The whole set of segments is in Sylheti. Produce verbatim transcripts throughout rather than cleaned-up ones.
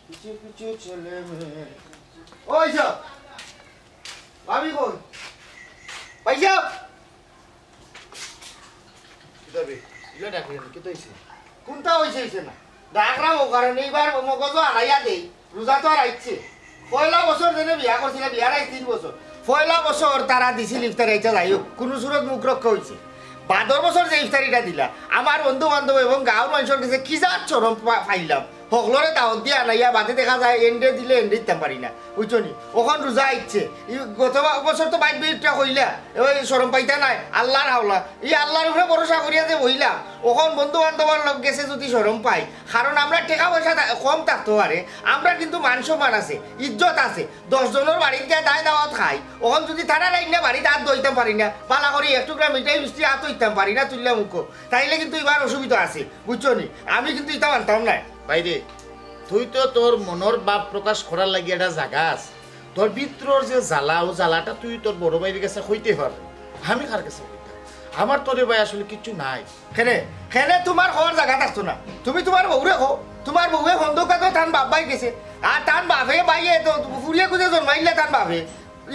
কিছু কিছু ছেলে মেয়ে। ওই সাব, ভাবি কই? ভাই সাব! কিতা বে? ইলা ডাকলি কেনে? কিতা অইছে? কুনটা অইছে, অইছে না? ডাকরাম অউ কারণে, ইবার মগজো হারাইয়া দেই। রোজা তো আর আইছে। পয়লা বছর যেনে বিয়া করছিলাম, বিয়ার আইজ তিন বছর। পয়লা বছর তারা দিছিল ইফতারি, আইচ্ছা যাই হউক, কুনু সুরত মুখ রক্ষা অইছে। বাদর বছর যে ইফতারিটা দিলা, আমার বন্ধু বান্ধব এবং গাঁওর মানষর গেছে কি জাত শরম পা-, পাইলাম। হকলরে দাওয়াত দিয়া আনাইয়া বাদে দেখা যায় এন্ডে দিলে এন্ডে দিতাম পারি না, বুঝছো নি? অখন রোজা আইছে, ই গত বা-, বছর তো বাইর বেইরটা কইলা, ওই শরম পাইতা নায়, আল্লার হাওলা, ই আল্লার উপরে ভরসা করিয়া যে বইলাম, অখন বন্ধু বান্ধবর লগ গেছে যদি শরম পাই, কারণ আমরা টেকা পয়সা থা-, কম থাকতো পারে, আমরা কিন্তু মান সম্মান আছে, ইজ্জত আছে, দশ জনর বাড়িত গিয়া দায় দাওয়াত খাই, অখন যদি তারা রাইন্না বাড়িত আত ধইতাম পারি না, বালা করি এক টুকরা মিঠাই মিষ্টি আত ধইতাম পারি না, তুললা মুখো, তাইলে কিন্তু ইবার অসুবিধা আছে, বুঝছো নি? আমি কিন্তু ইতা মানতাম নায়। ভাইরে, তুই তো তোর মনর ভাব প্রকাশ করার লাগি একটা জাগা আছে। তোর ভিতরর যে জ্বালা, অউ জ্বালাটা তুই তোর বড় ভাইর গেছে কইতে পাররে। আমি কার গেছে কইতাম? আমার তোরে ভাই আসলে কিচ্ছু নাই। কেনে? কেনে তুমার কওয়ার জাগা থাকতো না? তুমি তুমার বউরে কও, তুমার বউয়ে ফোন দৌকা তো তান বাপ ভাই গেছে। আর তান বাপে ভাইয়ে তো ফুড়িয়ে কুদে জন্মাইলা তান বাপে।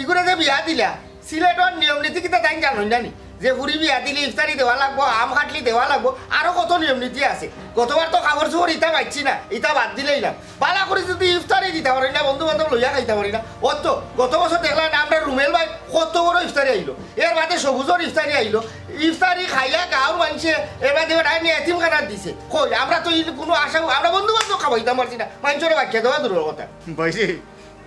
ইগুরে যে বিয়া দিলা, সিলেটর নিয়ম নীতি কিতা তাইন জানইন না নি? যে ফুড়ি বিয়া দিলে ইফতারি দেওয়া লাগবো, আম কাটলি দেওয়া লাগবো, আরো কত নিয়ম নীতি আছে। গতবার তো কাপড় চোপড় ইতা মাইছি না, ইতা বাদ দিলাইলাম। বালা করি যদি ইফতারি দিতা পারি না, বন্ধু বান্ধব লইয়া খাইতা পারি না, অত গত বছর দেখলাম না আমরা রুমেল ভাই কত বড় ইফতারি আইলো, এর বাদে সবুজর ইফতারি আইলো, ইফতারি খাইয়া গাঁওর মানষে এর বাদে ওটা নিয়ে এতিমখানাত দিছে। কই, আমরা তো ইন কুনু আশা, আমরা বন্ধু বান্ধব খাবাইতাম পারছি না, মানষরে বাক্কা দেওয়া দূরর কথা। ভাইরে,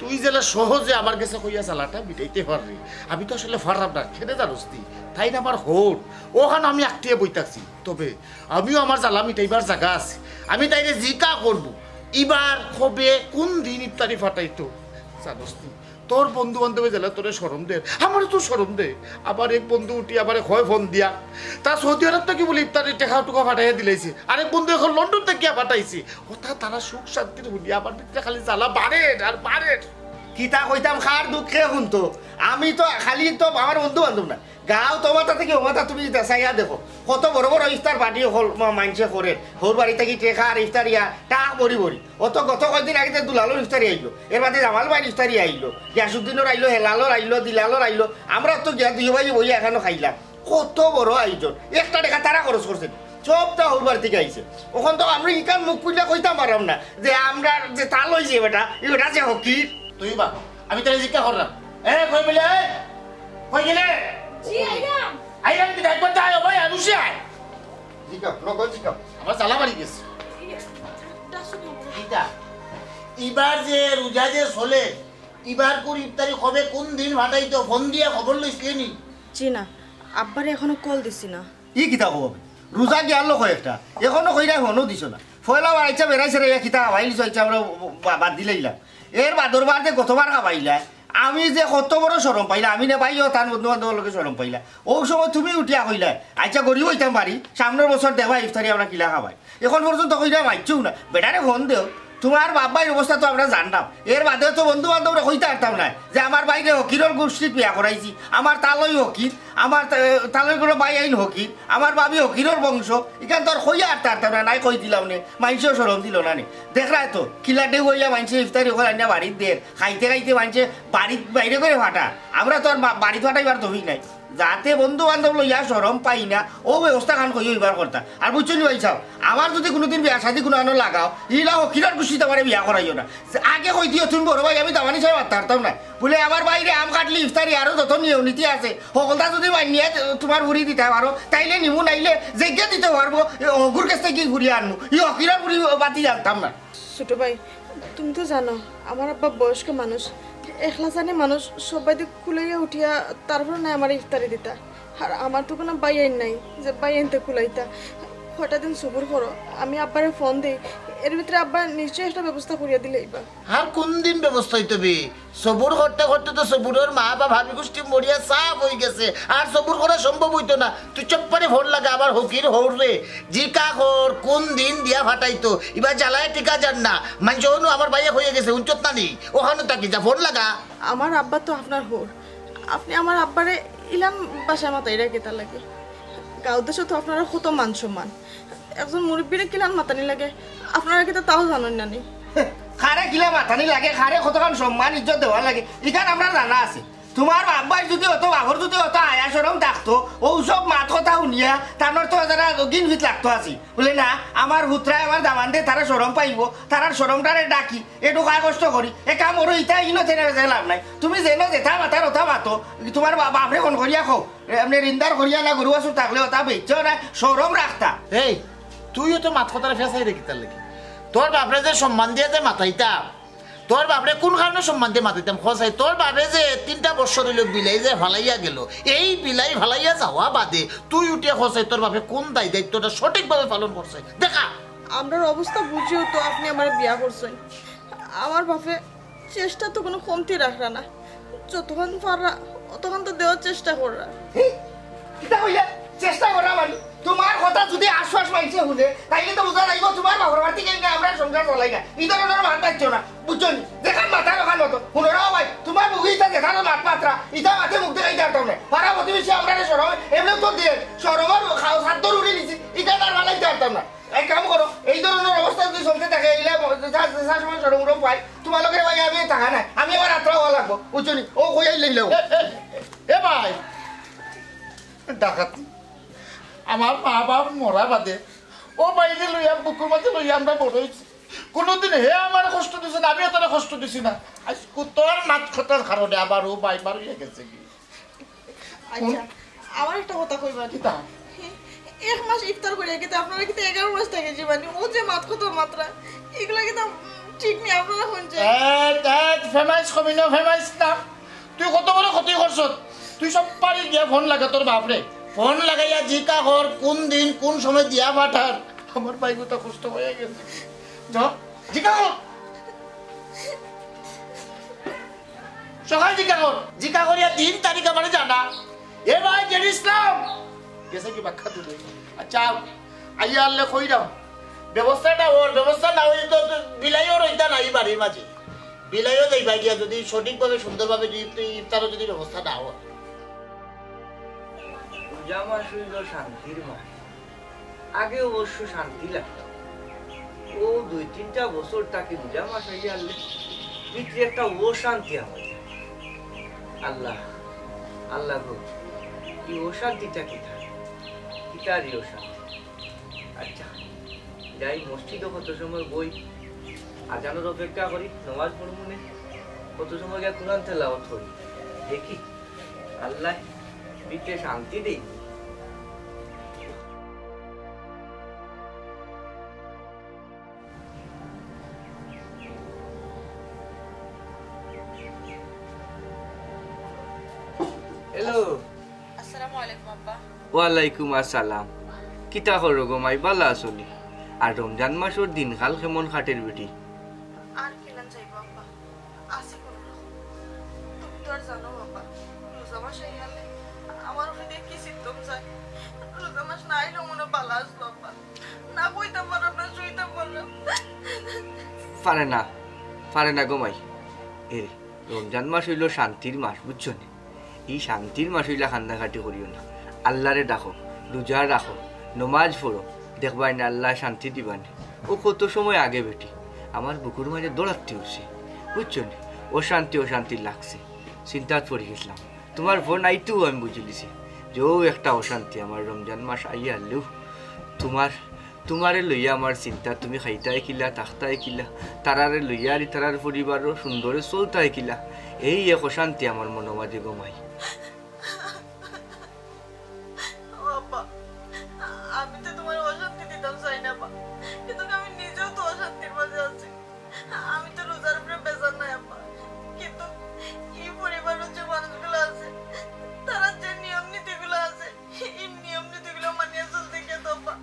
তুই যেলা সহজে আমার গেছে কইয়া জ্বালাটা মিটাইতে পাররে, আমি তো আসলে পাররাম না। কেনে জানোস নি? তাইন আমার হউর, অখান আমি আটকিয়া বই থাকছি। তবে আমিও আমার জ্বালা মিটাইবার জাগা আছে, আমি তাইরে জিকা করমু, ইবার কবে কুন দিন ইফতারি ফাটাইতো, জানোস নি? তোর বন্ধু বান্ধবে যেলা তোরে শরম দের, আমারও তো শরম দে। আবার এক বন্ধু উঠি আবার কয় ফোন দিয়া, তা সৌদি আরব থাকি বুলে ইফতারির টেকা টুকা ফাটাইয়া দিলাইছে, আরেক বন্ধু অখন লন্ডন থাকিয়া ফাটাইছে। অতা তারা সুখ শান্তির হুনিয়া আমার ভিতরে খালি জ্বালা বাড়ের আর বাড়ের। কিতা কইতাম, কার দুখ কে হুনতো? আমি তো খালি তো আমার বন্ধু বান্ধব না, গাঁও তো মাথা থাকি ও মাথা তুমি ইতা চাইয়া দেখো, কত বড় বড় ইফতার পার্টি অকল মা-, মানষে করের, হউর বাড়ি থাকি টেকা আর ইফতারিয়া টাক ভরি ভরি। অত গত কয়দিন আগে তো দুলালর ইফতারি আইলো, এর বাদে জামাল ভাইর ইফতারি আইলো, গিয়াসুদ্দিনর আইলো, হেলালর আইলো, দিলালর আইলো, আমরা তো গিয়া দুই ভাই বইয়া এখানো খাইলাম। কত বড় আয়োজন, একটা টেকা তারা খরচ করছে না, সবটা হউর বাড়ি থাকি আইছে। অখন তো আমরা ইখান মুখ খুলিয়া কইতাম পাররাম না যে আমরা যে তালই যে বেটা, ই বেটা যে হকির। তুই বা, আমি তারে জিকা করলাম, এ, কই মিলে, এ? কই গেলে? জি, আইলাম। আইলাম কিতা, একবার তো আয়, ও ভাই, আয়, বসি আয়। জিকা, নকল জিকা। আমার জ্বালা বাড়ি গেছে। ইয়ে, ডাকছো কেনে? কিতা? ইবার যে রোজা যে চলে, ইবার কুর ইফতারি কবে কুন দিন ফাটাইতো, ফোন দিয়া খবর লইছলে নি? জি না, আব্বারে এখনো কল দিছি না। ই কিতা কও? রোজা গিয়ার লোক একটা, এখনো কইরা ফোনও দিছো না। পয়লা বার আইচ্ছা বেড়াইছে রে, কিতা খাবাইলিছো, আইচ্ছা আমরা বা-, বাদ দিলাইলাম। এর বাদর বার যে গতবার খাবাইলা, আমি যে কত বড় শরম পাইলাম, আমি না ভাইও তান বন্ধু বান্ধবর লগে শরম পাইলা। অউ সময় তুমি উঠিয়া কইলা, আইচ্ছা গরিব অইতাম পারি, সামনর বছর দেবা ইফতারি আমরা কিলা খাবাই। এখন পর্যন্ত কইরা মাইচ্ছু না, বেটারে ফোন দেও, তুমার বাপ ভাইর অবস্থা তো আমরা জানলাম। এর বাদে তো বন্ধু বান্ধবরে কইতা পারতাম না যে আমার ভাইরে হকিরর গুষ্টিত বিয়া করাইছি, আমার তালই হকির, আমার তা-, তালই কুনো ভাই আইন হকির, আমার ভাবি হকিরর বংশ, ইখান তো আর কইয়া পারতাম না, নাই কই দিলাম নে, মানষেও শরম দিলো না নে। দেখরায় তো, কিলা ঢেউ অইয়া মানষে ইফতারি অকল আনিয়া বাড়িত দের, খাইতে খাইতে মানষে বাড়িত বাইরে করি ফাটা। আমরা তো আর মা-, বাড়িত ফাটাইবার দফি নাই। যাতে বন্ধু বান্ধব লইয়া শরম পাই না, অউ ব্যবস্থা খান কইও ইবার করতা। আর বুঝছো নি ভাইসাব, আমার যদি কুনুদিন বিয়া শাদি কুনু আনো লাগাও, ইলা হকিরর গুষ্টিত আমারে বিয়া করাইও না। আগে কই দিও তুমি বড় ভাই, আমি দামানি ছাড়া মাততাম পারতাম না। বুলে আমার ভাইরে আম কাটলি ইফতারি আরো যত নিয়ম নীতি আছে, হকলতা যদি মানিয়া তুমার ফুড়ি দিতা পারো, তাইলে নিমু, নাইলে যেগিয়ে দিতে পারবো, এ হগুর গেছ থাকি ফুড়ি আনমু। ই হকিরর ফুড়ি বাতি জানতাম না। ছোট ভাই, তুমি তো জানো, আমার আব্বা বয়স্ক মানুষ, একলা জানে মানুষ, সবাইরে কুলাইয়া উঠিয়া তারপরে নায় আমারে ইফতারি দিতা। আর আমার তো কুনু ভাই আইন নাই যে ভাই আইনতে কুলাইতা। কয়টা দিন সবুর করো, আমি আব্বারে ফোন দেই, এর ভিতরে আব্বা নিশ্চয়ই একটা ব্যবস্থা করিয়া দিলাইবা। আর কুন দিন ব্যবস্থা অইতো বে? সবুর করতে করতে তো সবুরর মা বা ভাবি গুষ্টি মরিয়া সাফ অইগেছে, আর সবুর করা সম্ভব অইতো না। তুই চুপ করি ফোন লাগা আমার হকির হউররে, জিকা কর কুন দিন দিয়া ফাটাইতো, ইবার জ্বালায় টিকা যার না। মানষে অনো আমার ভাইয়ে কইয়া গেছে, হুনছত না নি? অখানো থাকি যা, ফোন লাগা। আমার আব্বা তো আপনার হউর, আপনে আমার আব্বারে ইলান ভাষায় মাতাইরা কিতার লাগি? গাঁও দেশো তো আপনারার কত মান সম্মান, একজন মুরব্বিরে কিলান মাতানি লাগে, আপনারা কিতা তাও জানইন না নি? কারে কিলা মাতানি লাগে, কারে কতখান সম্মান ইজ্জত দেওয়া লাগে, ইখান আমরার জানা আছে। তুমার বাপ ভাইর যুদি অত, বাপর যুদি অত হায়া শরম থাকতো, অউ সব মাত কথা হুনিয়া তানর তো যারা গিনফিত লাগতো আছি। বুলে না, আমার পুতরায়, আমার দামান্দে তারা শরম পাইবো, তারার শরমটারে ডাকি, একটু কায় কষ্ট করি, এ কাম করো, ইতা ইনো তেনে বেজায় লাভ নাই। তুমি যেন যেতা মাতার অতা মাতো, তুমার বা-, বাপরে ফোন করিয়া কও, এ, আপনে রিন্দার করিয়া না গরু বাছুর থাকলে অতা বেচছো না, শরম রাখতা। এই, তুইও তো মাত কথারে ফেসাই রে কিতার লাগি? তোর বাপরে যে সম্মান দিয়া যে মাতাইতাম, তোর বাপরে কুন কারণে সম্মান দিয়া মাতাইতাম? কছাই, তোর বাপে যে তিনটা বছর অইলো বিলাই যে ফালাইয়া গেল, এই বিলাই ফালাইয়া যাওয়া বাদে তুই উঠিয়া কছাই তোর বাপে কুন দায় দায়িত্বটা সঠিকভাবে পালন করছে? দেখা। আমরার অবস্থা বুঝিও তো আপনে আমারে বিয়া করছইন। আমার বাপে চেষ্টা তো কুনু কমতি রাখরা না, যতখান পাররা অতখান তো দেওয়ার চেষ্টা কররা। হি? কিতা কইলা? চেষ্টা করা মানে? তুমার কথা যুদি আশপাশ মাইনষে হুনে, তাইলে তো বুঝা যাইবো তুমার বাপর বাড়ি থাকি আমরার সংসার চলাই না। ই ধরনর মাত মাতছো না, বুঝছো নি? যেখান মাতার অখান মতো। হুনো রে ভাই, তুমার মুখে ইতা যেখান মাত মাতরা, ইতা মাতে মুখ দেখাইতাম পারতাম না। পাড়া প্রতিবেশী আমরারে শরম, এমনেউ তো দের, শরমর খাও সাত দর উড়ি নিছি, ইতা আর বানাইতে পারতাম না। এক কাম করো, এই ধরনর অবস্থা যুদি চলতে থাকে, ইলা যে সময় শরম উরম পাই, তুমার লগে ভাই আমি থাকা নাই, আমি আমার আত্রা অওয়া লাগবো, বুঝছো নি? ও কইয়াই লইলাম। এ, এ, এ ভাই, ডাকাতি। আমার মা বাপ মরা বাদে অউ ভাইরে লইয়া, বুকুর মাঝে লইয়া আমরা বড় অইছি। কুনুদিন হে আমারে কষ্ট দিছে না, আমিও তারে কষ্ট দিছি না। আইজ কুত্তার মাত কথার কারণে আবার অউ ভাই বার অইয়া গেছে গি। আচ্ছা, আমার একটা কথা কইবা নি? কিতা? এক মাস ইফতার করিয়া কিতা আপনারা কিতা এগারো মাস থাকি যাইবা নি? অউ যে মাত কথা মাতরা, ইগুলা কিতা, উম, ঠিক নি আপনারা হুনছইন? এ, এ, ফেমাইস কমি না, ফেমাইস না। তুই কত বড় ক্ষতি করছস? তুই সব পারি গিয়া ফোন লাগা তোর বাপরে। ফোন লাগাইয়া জিকা কর, কুন দিন, কুন সময় দিয়া পাঠার। আমার ভাইগুতা কষ্ট অইয়া গেছে। যা, জিকা কর। সকাল জিকা কর। জিকা করিয়া দিন তারিখ আমারে জানা। এ ভাই, জেড ইসলাম। গেছে কি বাক্কা দূরে? আচ্ছা, আইয়া আনলে কই দাও। ব্যবস্থাটা অর, ব্যবস্থা না অইলে তো, তো বিলাইও রইতা না ই বাড়ির মাঝে। বিলাইও যাইবা গিয়া যুদি সঠিকভাবে সুন্দরভাবে যুদি ইফ-, ইফতারও যুদি ব্যবস্থা না অর। রোজা মাস অইলো শান্তির মাস। আগে অবশ্য শান্তি লাগতো। অউ দুই তিনটা বছর থাকি রোজা মাস আইয়া আনলে ভিতরে একটা অশান্তি আমার। আল্লাহ, আল্লাহ গো, ই অশান্তিটা কিতা? কিতার ই অশান্তি? আচ্ছা, যাই মসজিদো কত সময় বই, আজানর অপেক্ষা করি, নমাজ পড়মুনে, কত সময় গিয়া কোরআন তেলাওয়াত করি, দেখি আল্লায় ভিতরে শান্তি দেইন। হ্যালো। আসসালামু আলাইকুম আব্বা। ওয়ালাইকুম আসসালাম। কিতা করো গো মাই, বালা আছো নি? আর রমজান মাসর দিনকাল কেমন কাটের বেটি? আর কিলান যাইবো আব্বা, আছি কোনো রকম। তুমি তো আর জানো বাবা, রোজা মাস আইলে আমার উপরে দিয়া কি সিতম যায়। রোজা মাস না আইলেও মনো বালা আছলো আব্বা, না বইতাম পারলাম না শুইতাম পারলাম। পারে না, পারে না গো মাই। এ, রমজান মাস অইলো শান্তির মাস, বুঝছো নি? ই শান্তির মাস অইলা কান্দাকাটি করিও না। আল্লারে ডাকো, রোজা রাখো, নমাজ পড়ো, দেখবায় নে আল্লায় শান্তি দিবা নে। অউ কত সময় আগে বেটি আমার বুকুর মাঝে দৌড়াত্তি উঠছে, বুঝছো নি? অশান্তি অশান্তি লাগছে, চিন্তাত পড়ি গেছলাম। তুমার ফোন আইতেউ আমি বুঝিলিছি যে অউ একটা অশান্তি আমার রমজান মাস আইয়া হারলেউ তুমার তুমারে লইয়া আমার চিন্তা, তুমি খাইতায় কিলা, থাকতায় কিলা, তারারে লইয়া আর তারার পরিবারও সুন্দরে চলতায় কিলা, এই এক অশান্তি আমার মনো মাঝে গো মাই। ও আব্বা, আমি তো তুমারে অশান্তি দিতাম চাই না বা, কিন্তু আমি নিজেও তো অশান্তির মাঝে আছি। আমি তো রোজার উপরে বেজার নাই আব্বা, কিন্তু ই পরিবারর যে মানুষগুলা আছে, তারার যে নিয়ম নীতিগুলা আছে, ই নিয়ম নীতিগুলা মানিয়া চলতে গিয়া তো আব্বা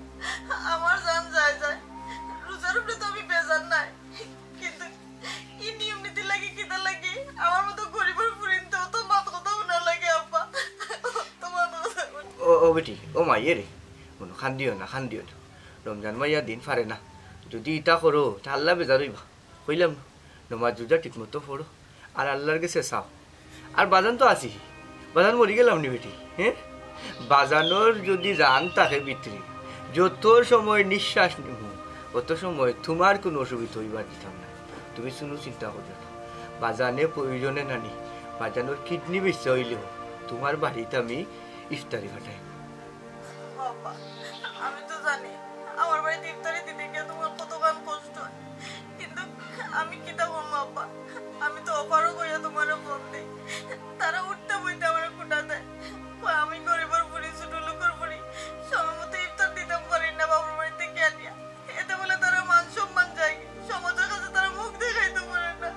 আমার জান যায় যায়। রোজার উপরে তো আমি বেজার নাই, কিন্তু ই নিয়ম নীতির লাগি কিতার লাগি আমার মতো গরিবর ফুরিন্তে অত মাত কথা হুনার লাগে আব্বা, অত মাত কথা হুনার। ও, ও বেটি, ও মাইয়ে রে, হুনো, কান্দিও না, কান্দিও না। রমজান মাইয়া দিন পারে না, যুদি ইতা করো তে আল্লা বেজার অইবা। কইলাম না, নমাজ রোজা ঠিকমতো পড়ো, আর আল্লার গেছে চাও। আর বাজান তো আছি, বাজান মরি গেলাম নি বেটি, হ্যাঁ? বাজানর যুদি জান থাকে ভিতরে, যত সময় নিঃশ্বাস নিমু, অত সময় তুমার কুনু অসুবিধা অইবার দিতাম না। তুমি কুনু চিন্তা করিও না, বাজানে প্রয়োজনে নানি, বাজানর কিডনি বেচা অইলেও তুমার বাড়িত আমি ইফতারি পাঠাইমু। বাবা, আমি তো জানি আমার বাড়িত ইফতারি দিতে গিয়া তুমার কতখান কষ্ট অয়, কিন্তু আমি কিতা করমু আব্বা? আমি তো অপারগ অইয়া তুমারে ফোন দেই, তারা উঠতে বইতে আমারে খুটা দেয়, কয় আমি গরিবর ফুড়ি, ছোট লোকর ফুড়ি, সময় মতো ইফতার দিতাম পারি না বাবার বাড়িত গিয়া নিয়া। এতে বলে তারার মান সম্মান যায়, সমাজর কাছে তারা মুখ দেখাইতো পারে না।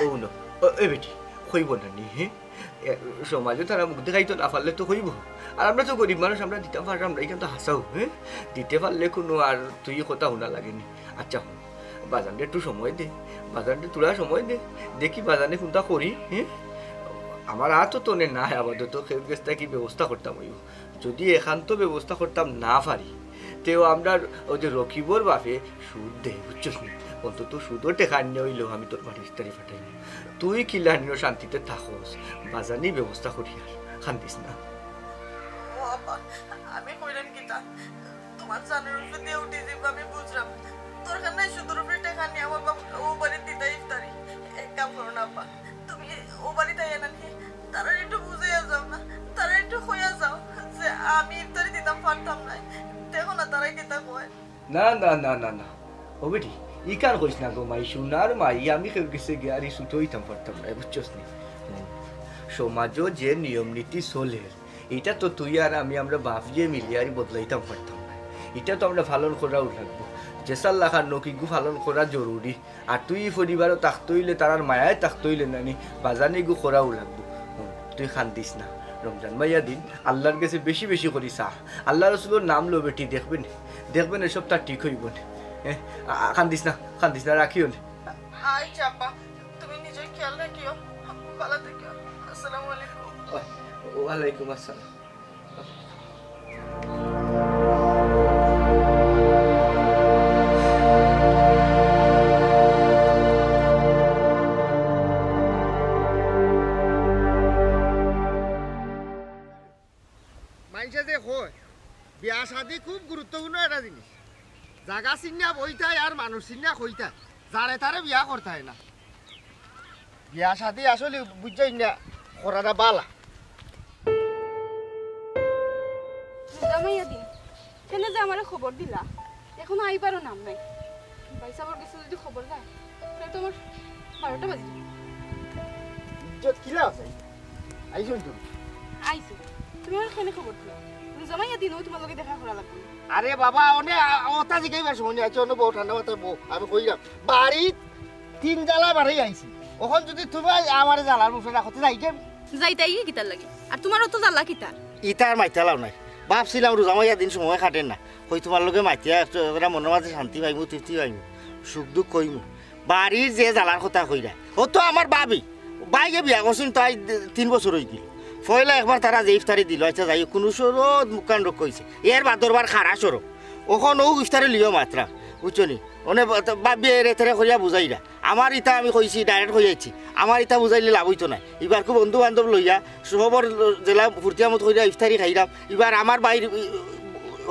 ও হুনো, ও, এ বেটি, কইবো না নি, হে? এ, সমাজো তারা মুখ দেখাইতো না পারলে তো কইবো। আর আমরা তো গরিব মানুষ, আমরা দিতাম পাররাম না, ইখান তো হাছাউ, হে? দিতে পারলে কুনু আর তুই কথা হুনা লাগে নি। আচ্ছা, হুন, বাজানরে একটু সময় দে, বাজানরে থুড়া সময় দে, দেখি বাজানে কুনতা করি, হে? আমার আতো তনে নাই আপাতত, কেউর গেছ থাকি ব্যবস্থা করতাম অইবো। যুদি একান্ত ব্যবস্থা করতাম না পারি, তেও আমরার অউ যে রকিবর বাপে সুদ দেয়, বুঝছস নি? অন্তত সুদর টেকা আনিয়া অইলেও আমি তোর বাড়িত ইফতারি পাঠাইমু। তুই কিলা নিয়া শান্তিতে থাকস, বাজানি ব্যবস্থা করিয়ার, কান্দিস না। ও আব্বা, আমি কইরাম কিতা? তুমার জানর উপরে দিয়া উঠি যাইবো, আমি বুঝরাম। দরকার নাই সুদর উপরে টেকা নিয়া আমার বাপ অউ বাড়িত দিতা ইফতারি। এক কাম করো না আব্বা, তুমি অউ বাড়িত আইয়া না নি, তারারে একটু বুঝাইয়া যাও না, তারারে একটু কইয়া যাও যে আমি ইফতারি দিতাম পারতাম নায়। দেখো না তারা কিতা কয়। না, না, না, না, না। ও বেটি, ইখান কইস না গো মাই, সোনার মাই, আমি কেউর গেছে গিয়া আর ই ছুটো অইতাম পারতাম নায়, বুঝছস নি? হুম। সমাজো যে নিয়ম নীতি চলের, ইটা তো তুই আর আমি, আমরা বাফ-জিয়ে মিলিয়া আর বদলাইতাম পারতাম নায়। ইটা তো আমরা পালন করাউ লাগবো। যেছার লাখান অউক, ইগু পালন করা জরুরি। আর তুই ই পরিবারো থাকতে অইলে, তারার মায়ায় থাকতে অইলে নানি, বাজানে ইগু করাউ লাগবো। হুম, তুই কান্দিস না। রমজান মাইয়া দিন, আল্লার গেছে বেশি বেশি করি চা। আল্লা রসুলর নাম লো বেটি, দেখবে নে, দেখবে নে সবতা ঠিক অইবো নে। এ, আ, আ, কান্দিস না, কান্দিস না, রাখিও নে। আচ্ছা আব্বা, তুমি নিজর খেয়াল রাখিও, ভালা থাকিও। আসসালামু আলাইকুম। ওয়া-, ওয়ালাইকুম আসসালাম। মাইনষে যে কয়, বিয়া শাদি খুব গুরুত্বপূর্ণ একটা জিনিস। জাগা চিনিয়া বইতায় আর মানুষ চিনিয়া কইতায়, যারে তারে বিয়া করতায় না। বিয়া শাদি আসলে বুঝছইন না, করাটা বালা। জামাইয়া দিন, কেনে যে আমারে খবর দিলা, এখনো আইবারও নাম নাই। ভাইসাবর গেছে যদি খবর যায়, তাইলে তো আমার বারোটা বাজি। ইজ্জত কিলা আছে? আইছো তুমি? আইছো। তুমি আমারে কেনে খবর দিলা? জামাইয়া দিন, অউ তুমার লগে দেখা করা লাগবো। আরে বাবা, অনে আ-, অতা জিগাইবার সময় নাই। আচ্ছা, অনো বও, ঠান্ডা মাথায় বও। আমি কইরাম, বাড়িত তিন জ্বালা বাড়াই আইছি। অখন যদি তুমি আমারে জ্বালার মুখে রাখতে যাই কে? যাইতায় কিতার লাগি? আর তুমার অত জ্বালা কিতার? ইতা আর মাইতা লাও নাই। ভাবছিলাম রোজা মাইয়া দিন সময় কাটের না, কই তুমার লগে মাতিয়া একটু মনর মাঝে শান্তি পাইমু, তৃপ্তি পাইমু, সুখ দুখ কইমু। বাড়ির যে জ্বালার কথা কইরা, অউ তো আমার ভাবি, ভাইয়ে বিয়া করছইন, তাই তিন বছর অইগেল। পয়লা একবার তারা যে ইফতারি দিল, আচ্ছা যাই হউক, কুনু শরত মুখখান রক্ষা অইছে, এর বাদর বার খাড়া শরত। অখন অউ ইফতারি লিও মাতরা, বুঝছো নি? অনে বা-, ভাবিয়ে এরে তেরে করিয়া বুঝাইরা। আমার ইতা আমি কইছি, direct কইয়া আইছি। আমার ইতা বুঝাইলে লাভ অইতো নায়। ইবার খুব বন্ধু বান্ধব লইয়া, সবর জেলা ফুর্তি আমোদ করিয়া ইফতারি খাইরাম। ইবার আমার ভাইর, ই,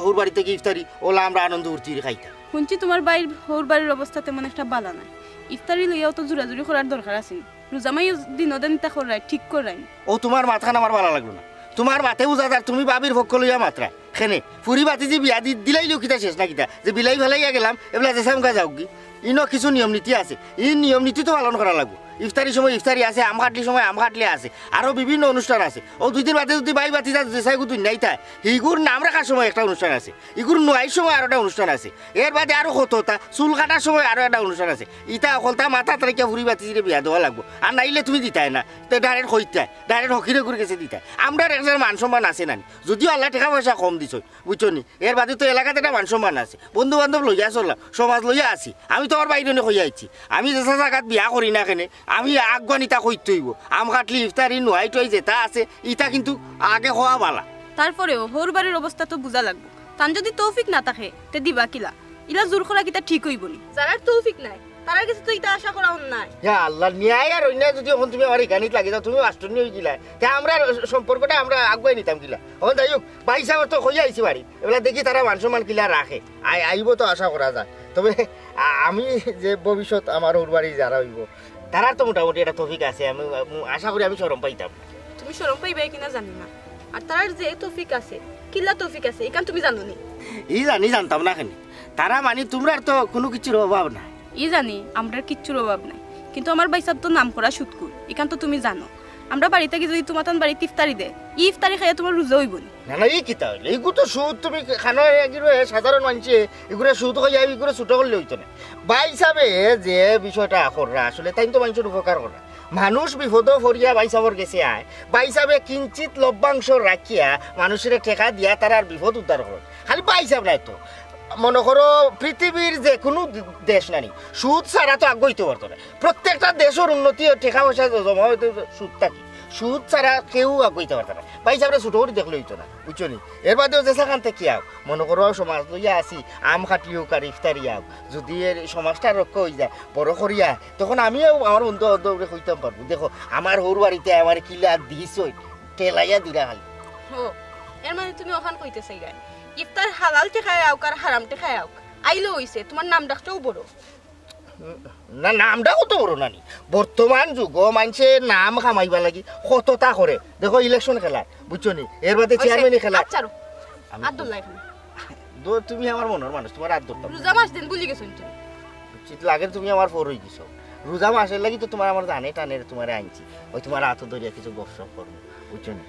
হউর বাড়ি থাকি ইফতারি, অলা আমরা আনন্দ ফুর্তি করি খাইতাম। হুনছি তুমার ভাইর হউর বাড়ির অবস্থা তেমন একটা বালা নায়। ইফতারি লইয়াও তো জুরাজুরি করার দরকার আছে নি। রোজা মাইয়া দিন অদিন ইতা কররায়, ঠিক কররায় নি। অউ তুমার মাতখান আমার বালা লাগলো না। তুমার মাতে বুঝা যার তুমি ভাবির পক্ষ লইয়া মাতরায়। কেনে, ফুরি ভাতিজি বিয়া দি-, দিলাইলেও কিতা শেষ না কিতা? যে বিলাই ফালাইয়া গেলাম, এবলা যে সামকা যাউকগি। ইনো কিছু নিয়ম নীতি আছে। ই নিয়ম নীতি তো পালন করা লাগবো। ইফতারির সময় ইফতারি আছে, আম কাটলির সময় আম কাটলি আছে, আরো বিভিন্ন অনুষ্ঠান আছে। অউ দুই দিন বাদে যদি ভাই ভাতিজা যে সাইগু দুই নাই তাই, হিগুর নাম রাখার সময় একটা অনুষ্ঠান আছে, ইগুর নুয়াইর সময় আরো একটা অনুষ্ঠান আছে, এর বাদে আরো কততা, চুল কাটার সময় আরো একটা অনুষ্ঠান আছে। ইতা অকলতা মাথাত রাখিয়া ফুরি ভাতিজিরে বিয়া দেওয়া লাগবো, আর নাইলে তুমি দিতায় না। তে direct কইতায়, direct ফকিরগুর গেছে দিতায়। আমরার একজন মান সম্মান আছে নানি, যদিও আল্লায় টেকা পয়সা কম দিছইন, বুঝছো নি? এর বাদে তো এলাকাত একটা মান সম্মান আছে, বন্ধু বান্ধব লইয়া চললাম, সমাজ লইয়া আছি। আমি তো আমার ভাইরে কইয়া আইছি, আমি যেছা জাগাত বিয়া করি না কেনে, আমি আগুয়ানিতা কইতে অইবো। আম কাটলি ইফতারি নুয়াই টুয়াই যেতা আছে, ইতা কিন্তু আগে কওয়া বালা। তারপরেও হউর বাড়ির অবস্থা তো বুঝা লাগবো। তান যদি তৌফিক না থাকে, তে দিবা কিলা? ইলা জোর করা কিতা ঠিক অইবো নি? যারার তৌফিক নাই, তারার গেছে তো ইতা আশা করা অন্যায়। ইয়া আল্লাহ, ন্যায় আর অন্যায় যদি অখন তুমি আমার ইখানিত লাগি যাও, তুমি মাস্টরনি অইগেলায়, তে আমরার সম্পর্কটা আমরা আগুয়াই নিতাম কিলা? অখন যাই হউক, ভাইসাবর তো কইয়া আইছি বাড়িত, এবলা দেখি তারা মান সম্মান কিলা রাখে, আই-, আইবো তো আশা করা যায়। তবে আ-, আমি যে ভবিষ্যৎ আমার হউর বাড়ি যারা অইবো, তারার তো মোটামুটি একটা তৌফিক আছে। আমি, আমি আশা করি আমি শরম পাইতাম। তুমি শরম পাইবায় কিনা জানি না, আর তারার যে তৌফিক আছে, কিলা তৌফিক আছে, ইখান তুমি জানো নি? ই জানি, জানতাম না কেনে। তারা মানি তুমরার তো কুনু কিছুর অভাব নাই। ই জানি, আমরার কিচ্ছুর অভাব নাই, কিন্তু আমার ভাইসাব তো নাম করা সুদখুর, ইখান তো তুমি জানো। আমরার বাড়ি থাকি যুদি তুমার তান বাড়িত ইফতারি দেয়, ই ইফতারি খাইয়া তুমার রোজা অইবো নি? না, না, ই কিতা অইলো? ইগু তো সুদ, তুমি খানো এগিরে সাধারণ মানষে, ইগুরে সুদ কইয়া ইগুরে ছোট করলে অইতো না। ভাইসাবে যে বিষয়টা কররা, আসলে তাইন তো মানষর উপকার কররা। মানুষ বিপদো পড়িয়া ভাইসাবর গেছে আয়, ভাইসাবে কিঞ্চিত লভ্যাংশ রাখিয়া মানুষরে টেকা দিয়া তারার বিপদ উদ্ধার কররা। খালি ভাইসাব নায় তো, মনো করো পৃথিবীর যে কুনু দেশ নানি, সুদ ছাড়া তো আগুয়াইতো পারতো না। প্রত্যেকটা দেশর উন্নতি অয়, টেকা পয়সা জমা অইতো সুদ থাকি। সুদ ছাড়া কেউ আগুয়াইতো পারতো না। ভাইসাবরে ছোট করি দেখলে অইতো না, বুঝছো নি? এর বাদেও যে যেখান থাকি আউক, মনো করো সমাজ লইয়া আছি, আম কাটলি অউক আর ইফতারি আউক, যুদি এর সমাজটা রক্ষা অইযায়, বড় করিয়া, তখন আমিও আমার বন্ধু বান্ধবরে কইতাম পারমু, দেখো, আমার হউর বাড়িতে আমার কিলা দিছইন, ঠেলাইয়া দিরা খালি। ও, এর মানে তুমি অখান কইতে চাইরায়, ইফতার হালাল টেকায় আউক আর হারাম টেকায় আউক, আইলে অইছে, তুমার নাম ডাকটাও বড়। না, নাম ডাক অত বড় নানি। বর্তমান যুগো মানষে নাম কামাইবার লাগি কততা করে। দেখো, ইলেকশন খেলা, বুঝছো নি? এর বাদে অইছে, চেয়ারম্যানি খেলা। আচ্ছা, রো। আমি আত ধরলা অখন। দো, তুমি আমার মনর মানুষ, তুমার আত ধরতাম। রোজা মাস দিন ভুলি গেছো তুমি। উচিত লাগে, তুমি আমার পর অই গেছো। রোজা মাসর লাগি তো তুমার আমার জানে টানে তুমারে আনছি। ওই তুমার আত ধরিয়া কিছু গপসপ করমু, বুঝছো নি?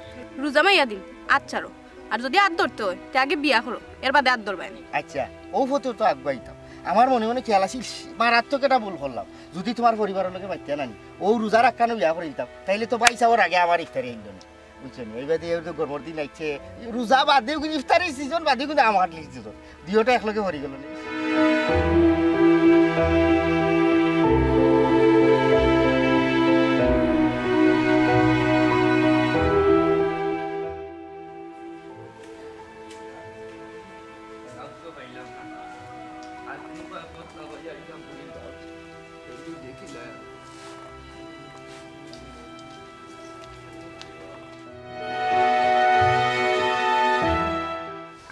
রোজা মাইয়া দিন, আচ্ছা, রো। আর যুদি আত ধরতে অয়, তে আগে বিয়া করো, এর বাদে আত ধরবায় নি। আচ্ছা, অউ ফটো তো আগুয়াইতাম। আমার মনে মনে খেয়াল আছিল, মারাত্মক একটা ভুল করলাম। যুদি তুমার পরিবারর লগে পাইতাম নানি, অউ রোজা রাখখানো বিয়া করি দিতাম, তাইলে তো ভাইসাবর আগে আমার ইফতারি আইলো না। বুঝছো নি? এইবার দিয়ে তো গরমর দিন আইছে, রোজা বাদেও কিন্তু ইফতারি সিজন বাদেও কিন্তু আমার সিজন। দুইওটা একলগে ভরি গেল নি।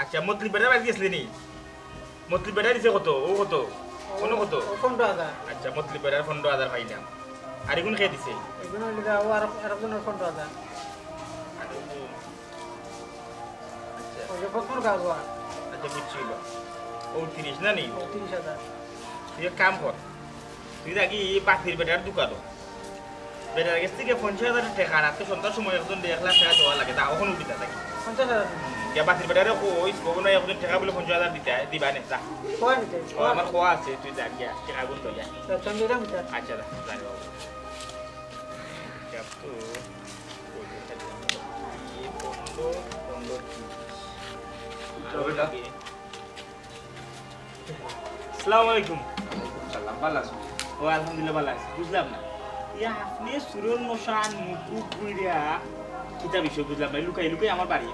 আচ্ছা, মতলি বেটার বাড়ি গেছলে নি? মতলি বেটা দিছে কত? ও কত? কোনো কত? ও পনেরো হাজার। আচ্ছা, মতলি বেটার পনেরো হাজার পাইলাম। আর এগুন কে দিছে? এগুন হইল গিয়া ও আর, আরেকজনের পনেরো হাজার। আর ও, আচ্ছা। ওই যে ফতুর গাছ ওয়া। আচ্ছা, বুঝছি এবার। ও তিরিশ না নি? ও তিরিশ হাজার। তুই এক কাম কর, তুই দেখি এই বাতির বেটার দোকানো বেটার গেছ থাকি পঞ্চাশ হাজার টেকা আন, আজকে সন্ধ্যার সময় একজন এক লাখ টেকা দেওয়া লাগে, তা অখন উঠিতা থাকি। পঞ্চাশ হাজার? হুম, গিয়া বাতির বেটারে কইস, ভবনে একজন টেকা বলে পঞ্চাশ হাজার দিতে, দিবা নে, যা। কয় নিতে? ও, আমার কওয়া আছে, তুই যা গিয়া, টেকাগুন লইয়া। আচ্ছা, আমি দিলাম, স্যার। আচ্ছা, যা, যা রে বাবু। হিসাব তো, পনেরো, পনেরো, তিরিশ। আরো লাগে। আসসালামু আলাইকুম। ওয়ালাইকুম সালাম, ভালা আছো? ও, আলহামদুলিল্লাহ, ভালা আছি। বুঝলাম না, ইয়া, আপনে চুরর নশান মুখ বুইরা কিতা বিষয় বুঝলাম না, লুকাই লুকাই আমার বাড়ি।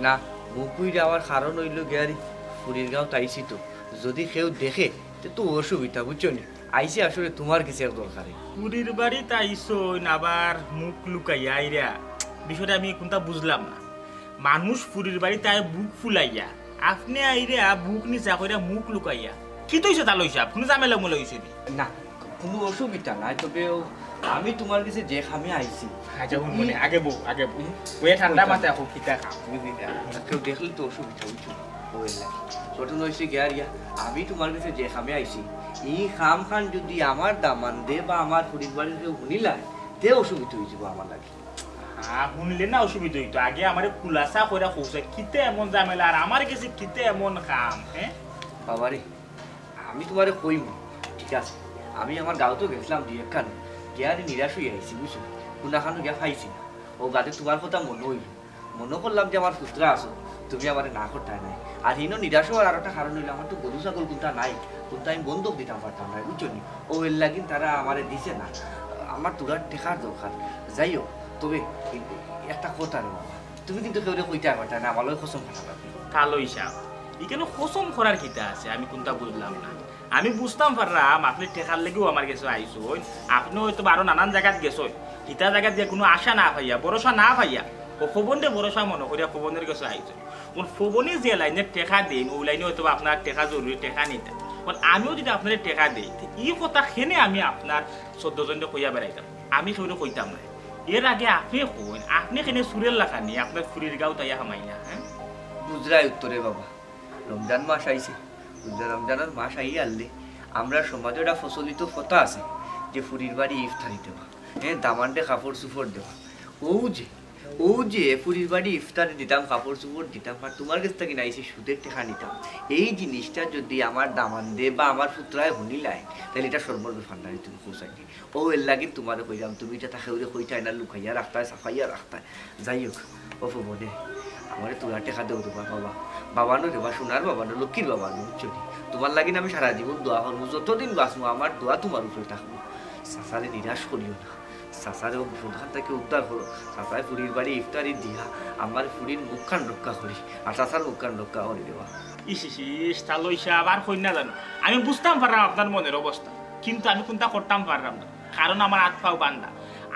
না, মুখ বুইরা আমার কারণ অইল গিয়া রে, ফুরির গাঁওত আইছি তো, যুদি কেউ দেখে, তে তো অসুবিধা, বুঝছো নি? আইছি আসলে তুমার গেছে এক দরকারে। ফুরির বাড়িত আইছইন আবার মুখ লুকাইয়া আইরা, বিষয়টা আমি কুনটা বুঝলাম না। মানুষ ফুরির বাড়িত আয় বুক ফুলাইয়া, আপনে আইরা বুক নিচা কইরা মুখ লুকাইয়া। কিতা অইছে তা লইছে? কুনু ঝামেলা উমেলা অইছে নি? না, কুনু অসুবিধা নাই, তবে ও, আমি তুমার গেছে যে কামে আইছি। আচ্ছা, হুন, হুন, আগে বউ, আগে বউ। হুম? বইয়া ঠান্ডা মাথায় কও, কিতা কাম? বুঝলি না? কেউ দেখলে তো অসুবিধা অইছে, বউয়ের লাগি। ঘটনা অইছে গিয়া রিয়া, আমি তুমার গেছে যে কামে আইছি, ই কামখান যুদি আমার দামান্দে বা আমার ফুরির বাড়ির কেউ হুনিলায়, তে অসুবিধা অইযিবো আমার লাগি। হ্যাঁ, হুনলে না অসুবিধা অইতো। আগে আমারে খুলাসা কইরা কওছাইন, কিতা এমন ঝামেলা, আর আমার গেছে কিতা এমন কাম, হ্যাঁ? বাবারে, আমি তুমারে কইমু, ঠিক আছে? আমি আমার গাঁওত গেছলাম দুই একখান, গিয়া রে নিরাশ অইয়া আইছি, বুঝছো? কুনাখানো গিয়া পাইছি না। ও বাদে তুমার কথা মনো অইল। মনো করলাম যে আমার পুত্রা আছো, তুমি আমারে না করতায় নায়। আর হিনো নিরাশ অওয়ার আরোটা কারণ অইল, আমার তো গরু ছাগল কুনটা নাই, কুনটা আমি বন্ধক দিতাম পারতাম নায়, বুঝছো নি? ও এর লাগিন তারা আমারে দিছে না। আমার থুড়া টেকার দরকার। যাই হোক, তবে একটা কথা রে বাবা, তুমি কিন্তু কেউরে কইতায় পারতায় না, আমার লগে কসম খাইতায় পারতায়। কালো হিসাব, ইখানো কসম করার কিতা আছে? আমি কুনটা বুঝলাম না। আমি বুঝতাম পাররাম, আপনে টেকার লাগিও আমার গেছে আইছইন, আপনে হয়তো বা আরো নানান জাগাত গেছইন, হিতা জাগাত গিয়া কুনু আশা না পাইয়া, ভরসা না পাইয়া, ও ফবনরে ভরসা মনো করিয়া ফবনর গেছে আইছইন। অখন ফবনে যে লাইনে টেকা দেইন, অউ লাইনে হয়তো বা আপনার টেকা জরুরি, টেকা নিতা। অখন আমিও যুদি আপনারে টেকা দেই, তে ই কথা কেনে আমি আপনার চৌদ্দ জনরে কইয়া বেড়াইতাম? আমি কেউরে কইতাম নায়। এর আগে আপনে কইন, আপনে কেনে চুরের লাখান আপনার ফুরির গাঁওত আইয়া হামাইলা, হে? বুঝরায় উত্তরে বাবা, রমজান মাস আইছে, বুঝরা, রমজানর মাস আইয়া হারলে আমরার সমাজো একটা প্রচলিত প্রথা আছে যে ফুরির বাড়ি ইফতারি দেওয়া, হে, দামান্দরে কাপড় চুপড় দেওয়া। অউ যে অউ যে ফুরির বাড়ি ইফতারি দিতাম, কাপড় চুপড় দিতাম, আর তুমার গেছ থাকি নাইছে সুদের টেকা নিতাম, এই জিনিসটা যুদি আমার দামান্দে বা আমার পুত্রায় হুনিলায়, তাইলে ইটা শরমর ব্যাপার নানি? তুমি কও চাইনি। অউ এরলাগি তুমারে কইরাম, তুমি ইটা তা কেউরে কইতায় না, লুকাইয়া রাখতায়, ছাপাইয়া রাখতায়। যাই হউক, ও ভবনে, আমারে তুলা টেকা দেও রে বা বাবা, বাবা নু রে বা, সোনার বাবা নু, লক্ষ্মীর বাবা নু, বুঝছো নি? তুমার লাগি আমি সারা জীবন দোয়া করমু, যতদিন বাঁচমু আমার দোয়া তুমার উপরে থাকবো। চাচারে নিরাশ করিও না। চাচারে অউ বিপদ খান থাকি উদ্ধার করো। চাচায় ফুরির বাড়ি ইফতারি দিয়া আমার ফুরির মুখখান রক্ষা করি, আর চাচার মুখখান রক্ষা করি দেওয়া। ইস, ইস, ইস, তালই সাব, আর কইন না জানো। আমি বুঝতাম পাররাম আপনার মনের অবস্থা, কিন্তু আমি কুন্তা করতাম পাররাম না, কারণ আমার আত পাও বান্ধা।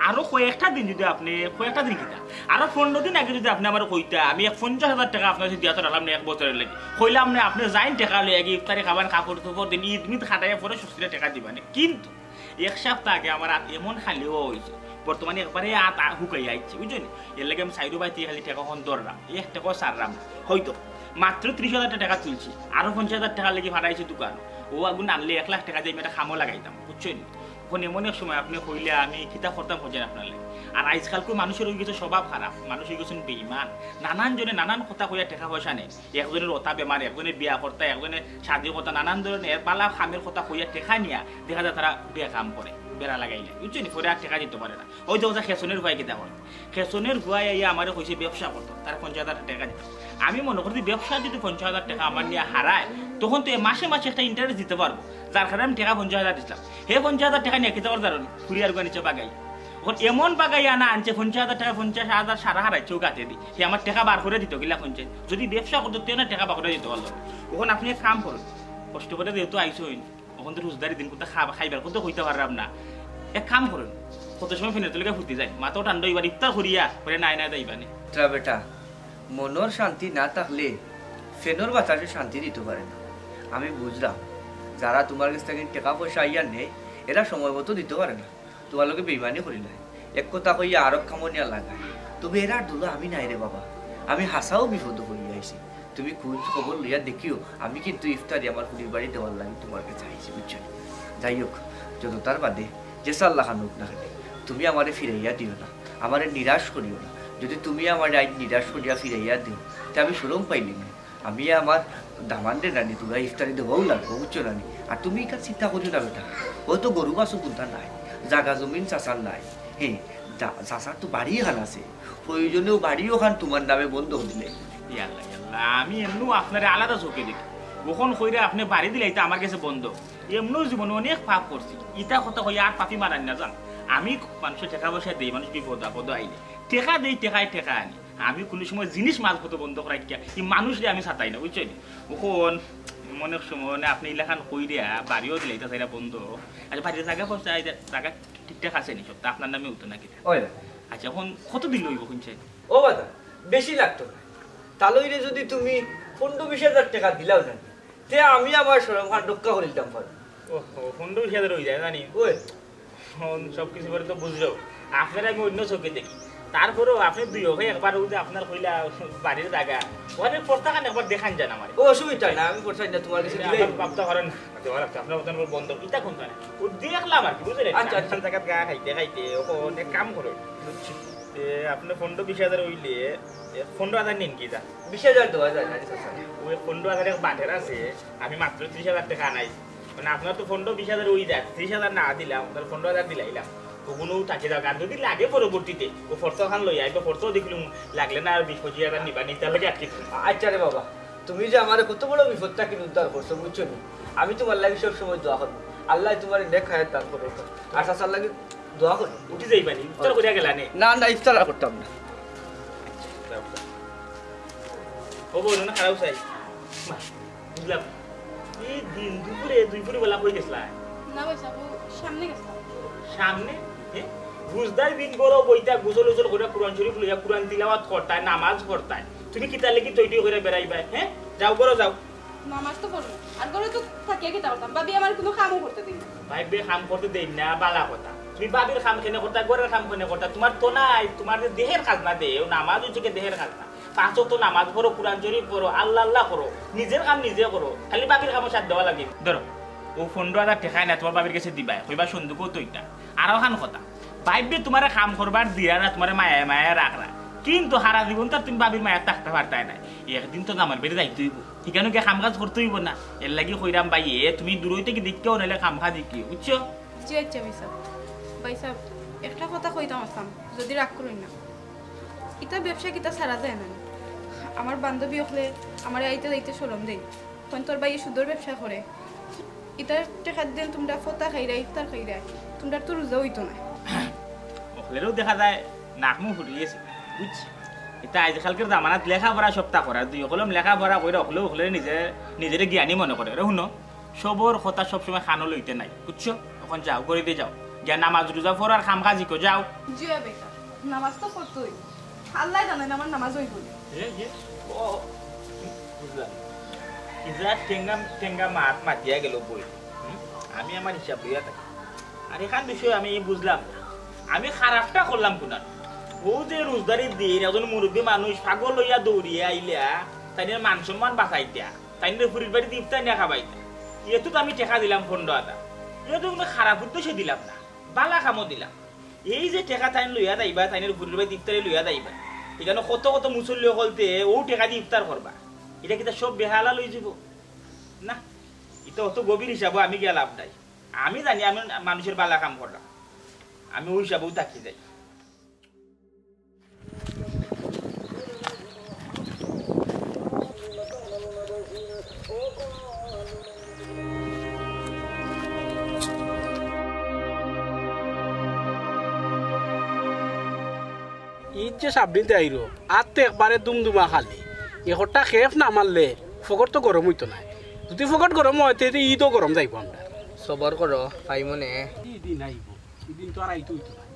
আরো কয়েকটা দিন যুদি আপনে, কয়েকটা দিন কিতা, আরো পনরো দিন আগে যুদি আপনে আমারে কইতা, আমি এক পঞ্চাশ হাজার টেকা আপনার গেছে দিয়া তো রাখলাম না এক বছরর লাগি। কইলাম না, আপনে যাইন টেকা লইয়া গিয়া ইফতারি খাবান, কাপড় চোপড় দিন, ইদ মিদ খাটাইয়া পরে শ্বশুরে টেকা দিবানে। কিন্তু এক সাপ্তা আগে আমার আত এমন খালি অইছে, বর্তমানে একবারে আত আ-, হুকাইয়া আইছে, বুঝছো নি? এরলাগি আমি চাইরো বায় থাকি খালি টেকা অখন ধররাম, এক টেকাও ছাড়রাম না। হয়তো মাত্র ত্রিশ হাজার টেকা তুলছি, আরো পঞ্চাশ হাজার টেকার লাগি ফাটাইছি দোকানো। অউ আগুন আনলে এক লাখ টেকা দিয়া আমি একটা কামো লাগাইতাম, বুঝছো নি? অখন এমন এক সময় আপনে কইলে আমি কিতা করতাম কইন চাইন আপনার লাগি। আর আইজকালকু মানুষর অইগেছে স্বভাব খারাপ, মানুষ অইগেছইন বেইমান, নানান জনে নানান কথা কইয়া টেকা পয়সা নেয়। একজনর অতা বেমার, একজনে বিয়া করতা, একজনে শাদি করতা, নানান ধরনের বালা কামর কথা কইয়া টেকা নিয়া দেখা যায় তারা বেকাম করে, বেড়া লাগাইলে, বুঝছো নি? পরে আর টেকা দিতো পারে না। অউ দেখো যে খেছনের পুয়ায় কিতা করে, খেছনের পুয়ায় আইয়া আমারে কইছে ব্যবসা করতো, তারে পঞ্চাশ হাজার টেকা দিতাম। আমি মনো করি যে ব্যবসা যুদি পঞ্চাশ হাজার টেকা আমার নিয়া হারায়, তখন তো এ মাসে মাসে একটা interest দিতো পারবো, যার কারণে আমি টেকা পঞ্চাশ হাজার দিছলাম। হে পঞ্চাশ হাজার টেকা নিয়া কিতা করতো জানো নি? ফুরির গুয়া নিচে বাগাই। অখন এমন বাগাইয়া না আনছে, পঞ্চাশ হাজার টেকা, পঞ্চাশ হাজার সারা হারাইছে অউ গাতে দি। হে আমার টেকা বার করি দিতো কিলা কইন চাইন। যুদি ব্যবসা করতো, তে না টেকা বার করি দিতো পারলো। অখন আপনে এক কাম করইন, কষ্ট করি যেহেতু আইছইন, অখন তো রোজাদারি দিন, কুন্তা খাবা, খাইবার কুন্তা কইতাম পাররাম না। এক কাম করইন, কত সময় ফ্যানর তলে ফুর্তি যায়, মাথাও ঠান্ডা অইবার, ইফতার করিয়া, পরে নাই নাই যাইবানে। তা বেটা, মনর শান্তি না থাকলে ফ্যানর বাতাসে শান্তি দিতো পারে না। আমি বুঝরাম, যারা তুমার গেছ থাকি টেকা পয়সা আইয়া নেয়, এরা সময় মতো দিতো পারে না, তুমার লগে বেইমানি করিলায়, এক কথা কইয়া আরক কামো নিয়া লাগায়। তবে এরার ধুলা আমি নাই রে বাবা, আমি হাছাউ বিপদো পড়িয়া আইছি। তুমি খোঁজ খবর লইয়া দেখিও, আমি কিন্তু ইফতারি আমার ফুরির বাড়ি দেওয়ার লাগি তুমার গেছে আইছি, বুঝছো নি? যাই হউক, যত তার বাদে যে সাল্লাখান হউক না কেনে, তুমি আমারে ফিরাইয়া দিও না, আমারে নিরাশ করিও না। যুদি তুমি আমারে আইজ নিরাশ করিয়া ফিরাইয়া দিও, তে আমি শরম পাইলিমু। আমি আমার দামান্দরে নানি তুলা ইফতারি দেওয়াউ লাগবো, বুঝছো না নি? আর তুমি ইখান চিন্তা করিও না বেটা, অউ তো গরু বাছুর কুন্তা নাই, জাগা জমিন চাচার নাই। হে, চা-, চাচার তো বাড়ি এখান আছে, প্রয়োজনে অউ বাড়ি অখান তুমার নামে বন্ধক দিলে। ইয়াল্লা, ইয়াল্লা, আমি এমনেউ আপনারে আলাদা চউখে দেখি। অখন কইরা আপনে বাড়ি দিলাইতা আমার গেছে বন্ধক। এমনেউ জীবনে অনেক পাপ করছি। ইতা কথা কইয়া আর পাপি মারাইন না জান। আমি মানষরে টেকা পয়সা দেই, মানুষ বিপদ আপদো আইলে। টেকা দেই, টেকায় টেকা আনি। আমি কুনু সময় জিনিস মালপত্র বন্ধক রাখিয়া ই মানুষরে আমি সাতাই না, বুঝছো নি? অখন এমন এক সময় মানে আপনে ইলাখান কইরা বাড়িও দিলাইতা চাইরা বন্ধক। আচ্ছা, বাড়ির জাগা পয়সা, এই যে জাগা ঠিকঠাক আছে নি সব? তা আপনার নামে অইতো নাকি? অয় না। আচ্ছা, অখন কত দিলে অইবো কইন চাইন? ও বাবা, বেশি লাগতো না। তালইরে যুদি তুমি পনরো বিশ হাজার টেকা দিলাও না, তে আমি আমার শরমখান রক্ষা করিলিতাম পারি। ওহো, পনরো বিশ হাজার অইযায় জানি। অয়। অখন সব কিছু করে তো বুঝরাম। আপনারে আমি অইন্য চউখে দেখি। তারপরেও আপনে দুই অখে একবার অউ যে আপনার কইলা বাড়ির জাগা, অখান পর্তাখান একবার দেখাইন যান আমারে। ও, অসুবিধা নাই, আমি পর্তা আনিয়া তুমার গেছে দিলাই। বাপ্তা করেন না। দেওয়া লাগতো, আপনার মতন করে বন্ধ। ইতা কুনতা না? অউ দেখলাম আর কি, বুঝলেন? আচ্ছা, আচ্ছা। জাগাত গা খাইতে খাইতে, অখন এক কাম করইন। বুঝছি। তে আপনে পনরো বিশ হাজার অইলে, এ, পনরো হাজার নিন কি যা? বিশ হাজার দেওয়া যায় না, আচ্ছা, আচ্ছা। অউ পনরো হাজার এক বাটের আছে, আমি মাত্র ত্রিশ হাজার টেকা আনাই। মানে আপনার তো পনরো বিশ হাজার অইযায়, ত্রিশ হাজার না দিলাম, তাইলে পনরো হাজার দিলাইলাম। অউ কুনু থাকি যাউক, আর যুদি লাগে পরবর্তীতে, অউ পর্তাখান লইয়া আইবা, পর্তাও দেখলুম, লাগলে না আর বিশ পঁচিশ হাজার নিবা, নিতে লাগে আর কি। আচ্ছা রে বাবা, তুমি যে আমারে কত বড় বিপদ থাকি উদ্ধার করছো, বুঝছো নি? আমি তুমার লাগি সব সময় দোয়া করমু, আল্লায় তুমারে নেক হায়াত দান করউক। আর চাচার লাগি দোয়া করমু। উঠি যাইবা নি? ইফতার করিয়া গেলা নে? না, না, ইফতার আর করতাম না। ও বউ, না খারাপ চাই। মা, বুঝলাম। ই দিন দুপুরে, দুপুরে বেলা কই গেছলা? না ভাই সাহেব, অউ সামনে গেছলাম। সামনে? এ? রোজাদার দিন বড় বইতা গোসল উসল করিয়া কুরআন শরীফ লইয়া কুরআন তিলাওয়াত করতায়, নামাজ পড়তায়। তুমি কিতার লাগি টই টই করিয়া বেড়াইবায়, হে? যাও, ঘরো যাও। নামাজ তো পড়ি, আর ঘরো তো থাকিয়া কিতা করতাম? ভাবি আমার কুনু কামও করতে দেইন না। ভাবিয়ে কাম করতে দেইন না, বালা কথা। তুমি ভাবির কাম কেনে করতা, ঘরর কাম কেনে করতা? তুমার তো নাই, তুমার যে দেহের খাজনা দেয়, অউ নামাজ অইছে গি দেহের খাজনা। পাঁচ ওয়াক্ত নামাজ পড়ো, কুরআন শরিফ পড়ো, আল্লাহ আল্লাহ করো, নিজের কাম নিজে করো, খালি ভাবির কামো সাথ দেওয়া লাগে। ধরো, অউ পনরো হাজার টেকা আইনা তুমার ভাবির গেছে দিবায়, কইবা সন্দুকো থইতা। আর অখান কথা, ভাবিয়ে তুমারে কাম করবার দিরা না, তুমারে মায়ায় মায়ায় রাখরা, কিন্তু হারা জীবন তো আর তুমি ভাবির মায়াত থাকতায় পারতায় নায়। একদিন তো জামাইর বাড়ি যাইতে অইবো, হিকানো গিয়া কাম কাজ করতে অইবো না? এরলাগি কইরাম ভাইয়ে, তুমি দূরই থাকি দেখিও, নাইলে কাম কাজ দেখিও, বুঝছো? জি আইচ্ছা ভাইসাব। ভাইসাব, একটা কথা কইতাম আছলাম, যুদি রাগ করইন না। ইতা ব্যবসা কিতা ছাড়া যায় না নি? আমার বান্ধবী অকলে আমারে আইতে যাইতে শরম দেইন। কইন, "তোর ভাইয়ে সুদর ব্যবসা করে, ইতার টেকা দেইন তুমরা ফতা খাইরায়, ইফতার খাইরায়, তুমরার তো রুজা অইতো নায়।" অকলেরও দেখা যায় নাক মুখ ফুটি গেছে, বুঝছি। ইতা আইজকালকার জামানাত লেখাপড়া সবতা করার, দুই কলম লেখাপড়া কইরা অকলেউ অকলেরে নিজে, নিজেরে জ্ঞানী মনে করে। আরে হুনো, সবর কথা সবসময় কানো লইতে নাই, বুঝছো? অখন যাও, ঘরো দি যাও, গিয়া নামাজ রুজা পড়ো আর কাম কাজ হিকো, যাও। জি অয় বেটা, নামাজ তো পড়তে অইবো, আল্লায় জানইন আমার নামাজ অইবো নি। এ, এ, ও, বুঝলাম। ইজা টেঙ্গা, টেঙ্গা মাত মাতিয়া গেল বই। হুম? আমি আমার হিসাব লইয়া থাকি। আর এখান বিষয়ে আমি বুঝলাম না। আমি খারাপটা করলাম কুনান? অউ যে রুজদারির দিন, একজন মুরব্বী মানুষ পাগল অইয়া দৌড়িয়া আইলা, তাইনর মান সম্মান বাঁচাইতা, তাইনর ফুরির বাড়িত ইফতার নিয়া খাবাইতা। এত তো আমি টেকা দিলাম পনরো হাজার। ইটা তো কুনু খারাপ উদ্দেশ্যে দিলাম না, বালা কামো দিলাম। এই যে টেকা তাইন লইয়া যাইবা, তাইনর ফুরির বাড়িত ইফতারি লইয়া যাইবা, ইখানো কত কত মুসল্লি অকলতে অউ টেকা দি ইফতার করবা, ইটা কিতা সব বেহালাল অইযিবো? না, ইটা অত গভীর হিসাবো আমি গিয়া লাভ নাই। আমি জানি আমি মানুষর বালা কাম করলাম, আমি অউ হিসাবো থাকি যাই। ইদ যে সাবদিন তে আইরো, আর তো একবারে দুমদুমা খালি। একটা খেপ না মারলে ফকট তো গরম অইতো নায়। যুদি ফকট গরম অয়, তে ইদও গরম যাইবো আমরার। সবর করো, পাইমু নে। ইদিন আইবো, ইদিন তো আর আইতো অইতো নায়।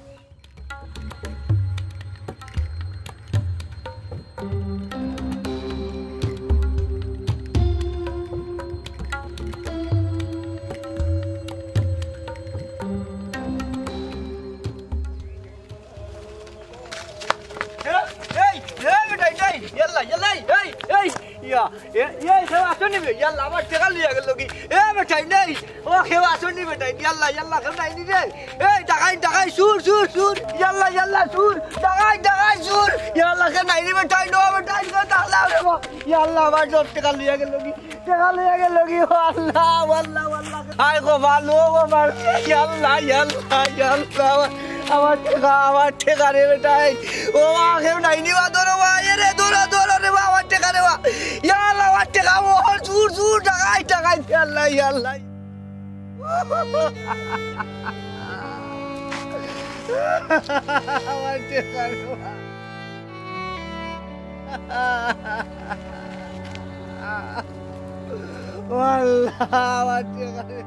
এই, এই, বেটা, এই, ইয়াল্লা, ইয়াল্লা, এই, এই, এই, ইয়া, এ, এই, কেউ আছো নি বে? ইয়াল্লা, আমার টেকা লইয়া গেল কি? এ, বেটা, এই, ও, কেউ আছো নি, বেটা? ইয়াল্লা, ইয়াল্লা, কেউ নাই নি রে? এই, ডাকাইত, ডাকাইত, চুর, চুর, চুর। ইয়াল্লা, ইয়াল্লা, চুর। ডাকাইত, ডাকাইত, চুর। ইয়াল্লা, কেউ নাই নি, বেটা? এই, নো, বেটা, এই, নো, তাহলে রে বা। ইয়াল্লা, আমার সব টেকা লইয়া গেল কি? টেকা লইয়া গেল কি? ও আল্লাহ, ও আল্লাহ, ও আল্লাহ। হায় কপাল, ও কপাল। ইয়াল্লা, ইয়াল্লা, ইয়াল্লা। আমার টেকা, আমার টেকা রে বেটা। ও মা, কেউ নাই নি বা, ধরো মা। এ রে, ধরো, ধরো রে মা, আমার টেকা রে মা। ইয়াল্লা, আমার টেকা, ও চুর, চুর, ডাকাইত, ডাকাইত। ইয়াল্লা, ইয়াল্লা। আমার টেকা রে মা। ও আল্লাহ, আমার টেকা রে।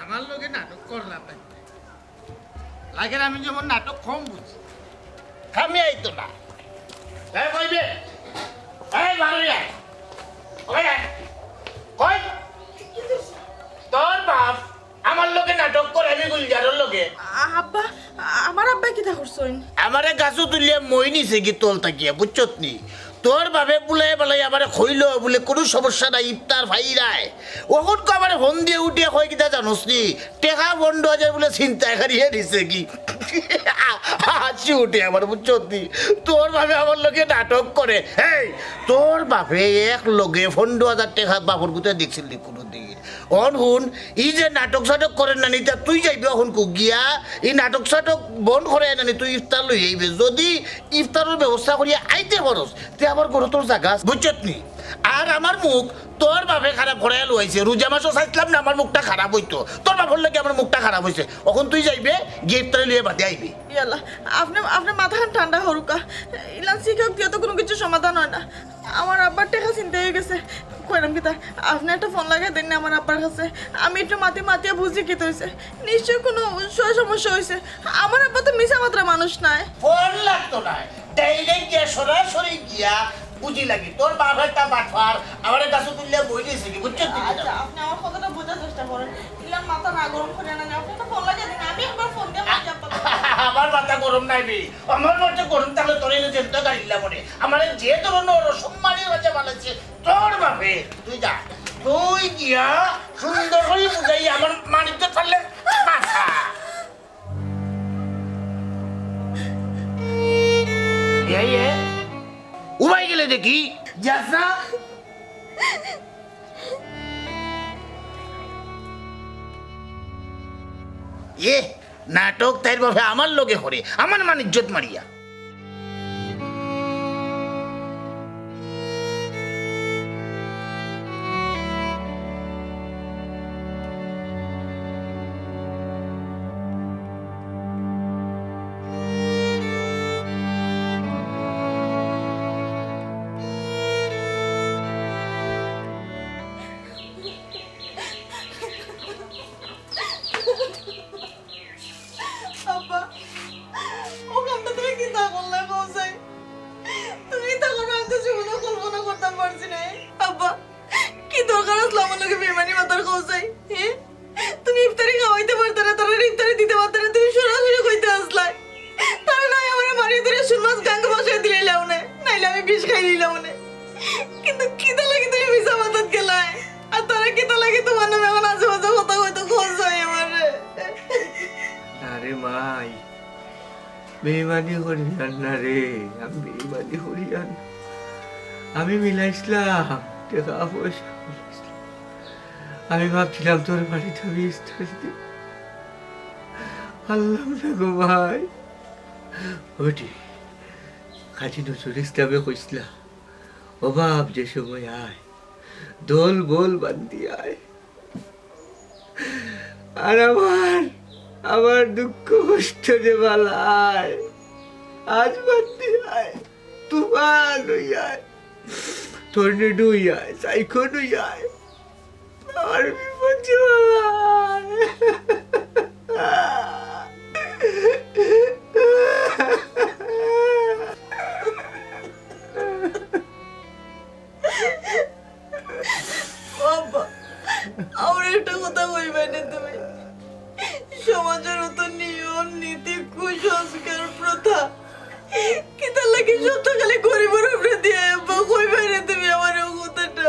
আমার লগে নাটক করলা তাই। লাগের আমি যেমন নাটক কম বুঝি। আমি আইতো না। এই কইবে? এই বারো আয়। ওই আয়। কই? তোর বাপ আমার লগে নাটক করে, আমি গুলজারর লগে। আ-, আব্বা, আ-, আমার আব্বায় কিতা করছইন? আমারে গাছো তুলিয়া মই নিছে গি তল থাকিয়া, বুঝছত নি? তোর বাপে বুলাই বালাই আমারে কইলো বুলে, "কোনো সমস্যা নাই, ইফতার ফাইরায়।" অখনকু আমারে ফোন দিয়া উঠিয়া কয় কিতা জানোস নি? টেকা পনরো হাজার বুলে ছিনতাই করিয়া নিছে গি। হাসি উঠে আমার, বুঝছত নি? তোর বাপে আমার লগে নাটক করে। এই, তোর বাপে এক লগে পনরো হাজার টেকা বাপর গুতে দেখছিল নি কোনোদিন? অন হুন, ই যে নাটক সাটক করের না নি, ইতা তুই যাইবে অখনকু গিয়া, ই নাটক সাটক বন্ধ করে না নি, তুই ইফতার লই আইবে। যদি ইফতারর ব্যবস্থা করিয়া আইতে পারস, তে আমার ঘরো তোর জাগা আছে, বুঝছত নি? আর আমার মুখ তোর বাপে খারাপ করাইয়া লইছে। রোজা মাসো চাইছিলাম না আমার মুখটা খারাপ অইতো, তোর বাপর লাগি আমার মুখটা খারাপ অইছে। অখন তুই যাইবে, গিয়া ইফতারি লইয়া বাদে আইবে। ইয়াল্লা, আপনে, আপনে মাথাখান ঠান্ডা করুক্কা। ইলান শিক্ষক দিয়া তো কোনো কিছু সমাধান অয় না। আমার আব্বার টেকা ছিনতাই অই গেছে। কইরাম কিতা, আপনে একটা ফোন লাগাই দেইন না আমার আব্বার কাছে। আমি একটু মাতি মাতিয়া বুঝি কিতা অইছে। নিশ্চয় কুনু স-, সমস্যা অইছে। আমার আব্বা তো মিছা মাতরা মানুষ নায়। ফোন লাগতো নায়, ডাইরেক্ট গিয়া, সরাসরি গিয়া বুঝি লাগি। তোর বাপ একটা বাটপার, আমার কাছে তুললে বই দিয়েছে কি, বুঝছো তুই? আচ্ছা, আপনে আমার কথাটা বুঝার চেষ্টা করেন। ইলা মাথা না গরম করিয়া না, আপনে একটা ফোন লাগাই দেইন, আমি একবার ফোন দিয়া মাতি আব্বার কাছে। আমার মাথা গরম নাই বে, আমার মাথা গরম থাকলে তোর এই যে গাড়ি মনে আমার যে ধরনের অসম্মানের মাঝে বানাচ্ছে, তোর বাপে, তুই যা। তুই গিয়া সুন্দর করি বুঝাই আমার মানিজ্য থাকলে মাথা। এ, এ, উবাই গেলে দেখি, যাস না? এ, নাটক তাইর বাপে আমার লগে করে, আমার মানিজ্যত মারিয়া। আব্বা, ও কামটা তুমি কিতা করলায়, কও চাই? তুমি ইতা করবায় আমি তো জীবনেও কল্পনা করতাম পারছি না। আব্বা, কি দরকার আছলো আমার লগে বেইমানি মাতার, কও চাই? হে? তুমি ইফতারি খাওয়াইতে পারতায় না, তারারে ইফতারি দিতে পারতায় না, তুমি সরাসরি কইতে আছলায়। তারা নায় আমারে মারি ধরিয়া সুরমাছ গাঙ্গা ভাসাই দিলাইলা অনে, নাইলে আমি বিষ খাইলিলাম অনে। কিন্তু কিতা লাগি তুমি মিছা মাতাত গেলায়? আর তারা কিতা লাগি তুমার নামে অখন আজে বাজে কথা কইতো, কও চাই আমারে? আরে মাই, বেইমানি করিয়ার না রে, আমি বেইমানি করিয়ার না। আমি মিলাইছলাম, টেকা পয়সা মিলাইছলাম। আমি ভাবছিলাম তোর বাড়িত আমি ইফতারি দিমু। পারলাম না গো ভাই। ও বেটি, কাজী নজরুল ইসলামে কইছলা, অভাব যে সময় আয়, দল বল বান্ধি আয়। আর আমার, আমার দুঃখ কষ্ট যে বালায়, আজ বান্ধি আয়, তুফান অইয়া আয়, টর্নেডো অইয়া আয়, সাইক্লোন অইয়া আয়, আমার বিপদ যে বালায়। ও আব্বা, আমার একটা কথা কইবায় না তুমি? সমাজর অত নিয়ম, নীতি, কুসংস্কার, প্রথা, কিতার লাগি সবতা খালি গরিবর উপরে দিয়া, আব্বা, কইবায় না তুমি আমার ও কথাটা?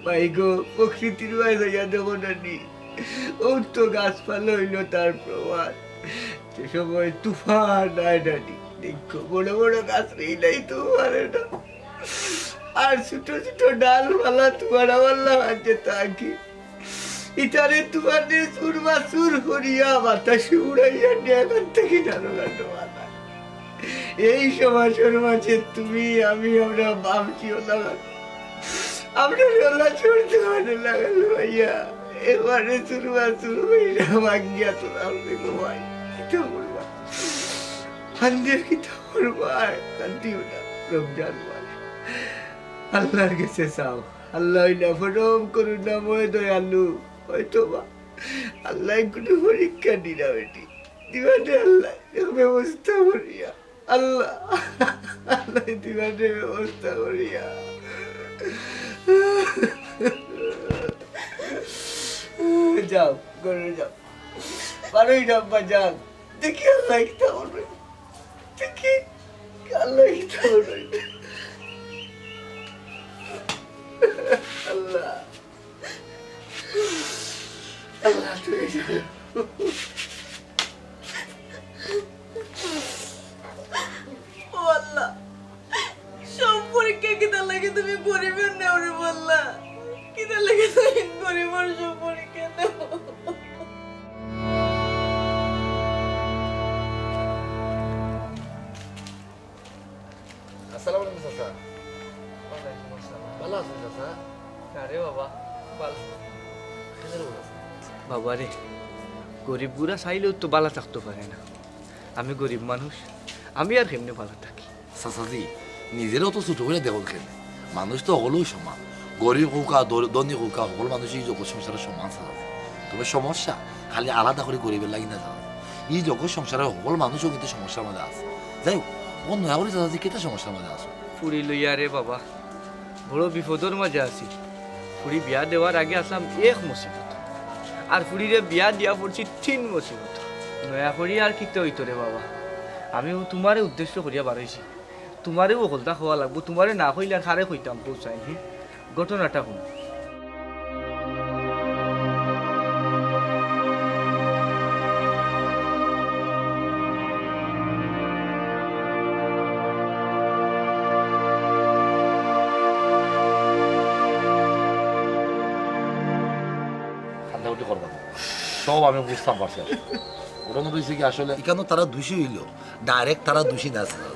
ভাই গো, প্রকৃতির মাঝে যাইয়া দেখো না নি, ও তো গাছপালা অইলো তার প্রমাণ। যে সময় তুফান আয় না নি, দেখো বড় বড় গাছ নেই নাই তো পারে না। আর ছোট ছোট ডালপালা তুমার আমার লাগাতে থাকি। ইতারে তুমারে চুরমাচুর করিয়া বাতাসে উড়াইয়া নিয়া এখান থাকি নানো কান্ড বানায়। এই সমাজর মাঝে তুমি, আমি, আমরা বাপ জিও লাগাল। আমরা রোলা চড়তে মানে লাগাল ভাইয়া। এবারে চুরমাচুর করিয়া ভাগিয়া তোরা আপনি ঘুমাই। কিতা করবা? কান্দিয়া কিতা করবা? কান্দিও না। রমজান মাস। আল্লাহর গেছে চাও। আল্লাহ অইলা পরম করুণাময় দয়ালু। হয়তো বা আল্লাহ কুনু পরীক্ষা দিরা বেটি। দিবা দে আল্লাহ, এক ব্যবস্থা করিয়া। আল্লাহ, আল্লাহ দিবা দে ব্যবস্থা করিয়া। যাও, ঘরো যাও। পারোই না আব্বা, যান। দেখি আল্লাহ কিতা করইন। দেখি আল্লাহ কিতা করইন। আল্লাহ। আল্লাহ, তুমি জানো। ও আল্লাহ, সব পরীক্ষা কিতার লাগি তুমি গরিবর নেও রে আল্লাহ? কিতার লাগি তুমি গরিবর সব পরীক্ষা নেও? আসসালামু আলাইকুম চাচা। ওয়ালাইকুম আসসালাম। ভালা আছইন চাচা? আরে বাবা, ভালা আছি। কেনে ভালা আছইন? বাবা রে, গরিব গুরা চাইলেও তো ভালা থাকতো পারে না। আমি গরিব মানুষ, আমি আর কেমনে ভালা থাকি? চাচাজি, নিজেরে অত ছোট করিয়া দেখইন কেনে? মানুষ তো হকলেউ সমান, গরিব হউক্কা, ধ-, ধনী হউক্কা, হকল মানুষ ই জগৎ সংসারো সমান চাচাজি। তবে সমস্যা খালি আলাদা করি গরিবর লাগি না চাচাজি। ই জগৎ সংসারো হকল মানুষও কিন্তু সমস্যার মাঝে আছে। যাই হউক, অখন নয়া করি চাচাজি কিতা সমস্যার মাঝে আছো? ফুড়ি লইয়া রে বাবা, বড় বিপদর মাঝে আছি। ফুড়ি বিয়া দেওয়ার আগে আছলাম এক মুসিবত, আর ফুড়িরে বিয়া দিয়া পড়ছি তিন মুসিবত। নয়া করি আর কিতা অইতো রে বাবা, আমি অউ তুমারে উদ্দেশ্য করিয়া বারইছি। তুমারেউ হকলতা কওয়া লাগবো, তুমারে না কইলে আর কারে কইতাম কও চাই, হুম? ঘটনাটা হুন। কান্দাকুটি করবা না। সব আমি বুঝতাম পারছি আসলে। ঘটনা অইছে কি আসলে, ইখানো তারা দোষী অইলো, direct তারা দোষী না চাচাজি।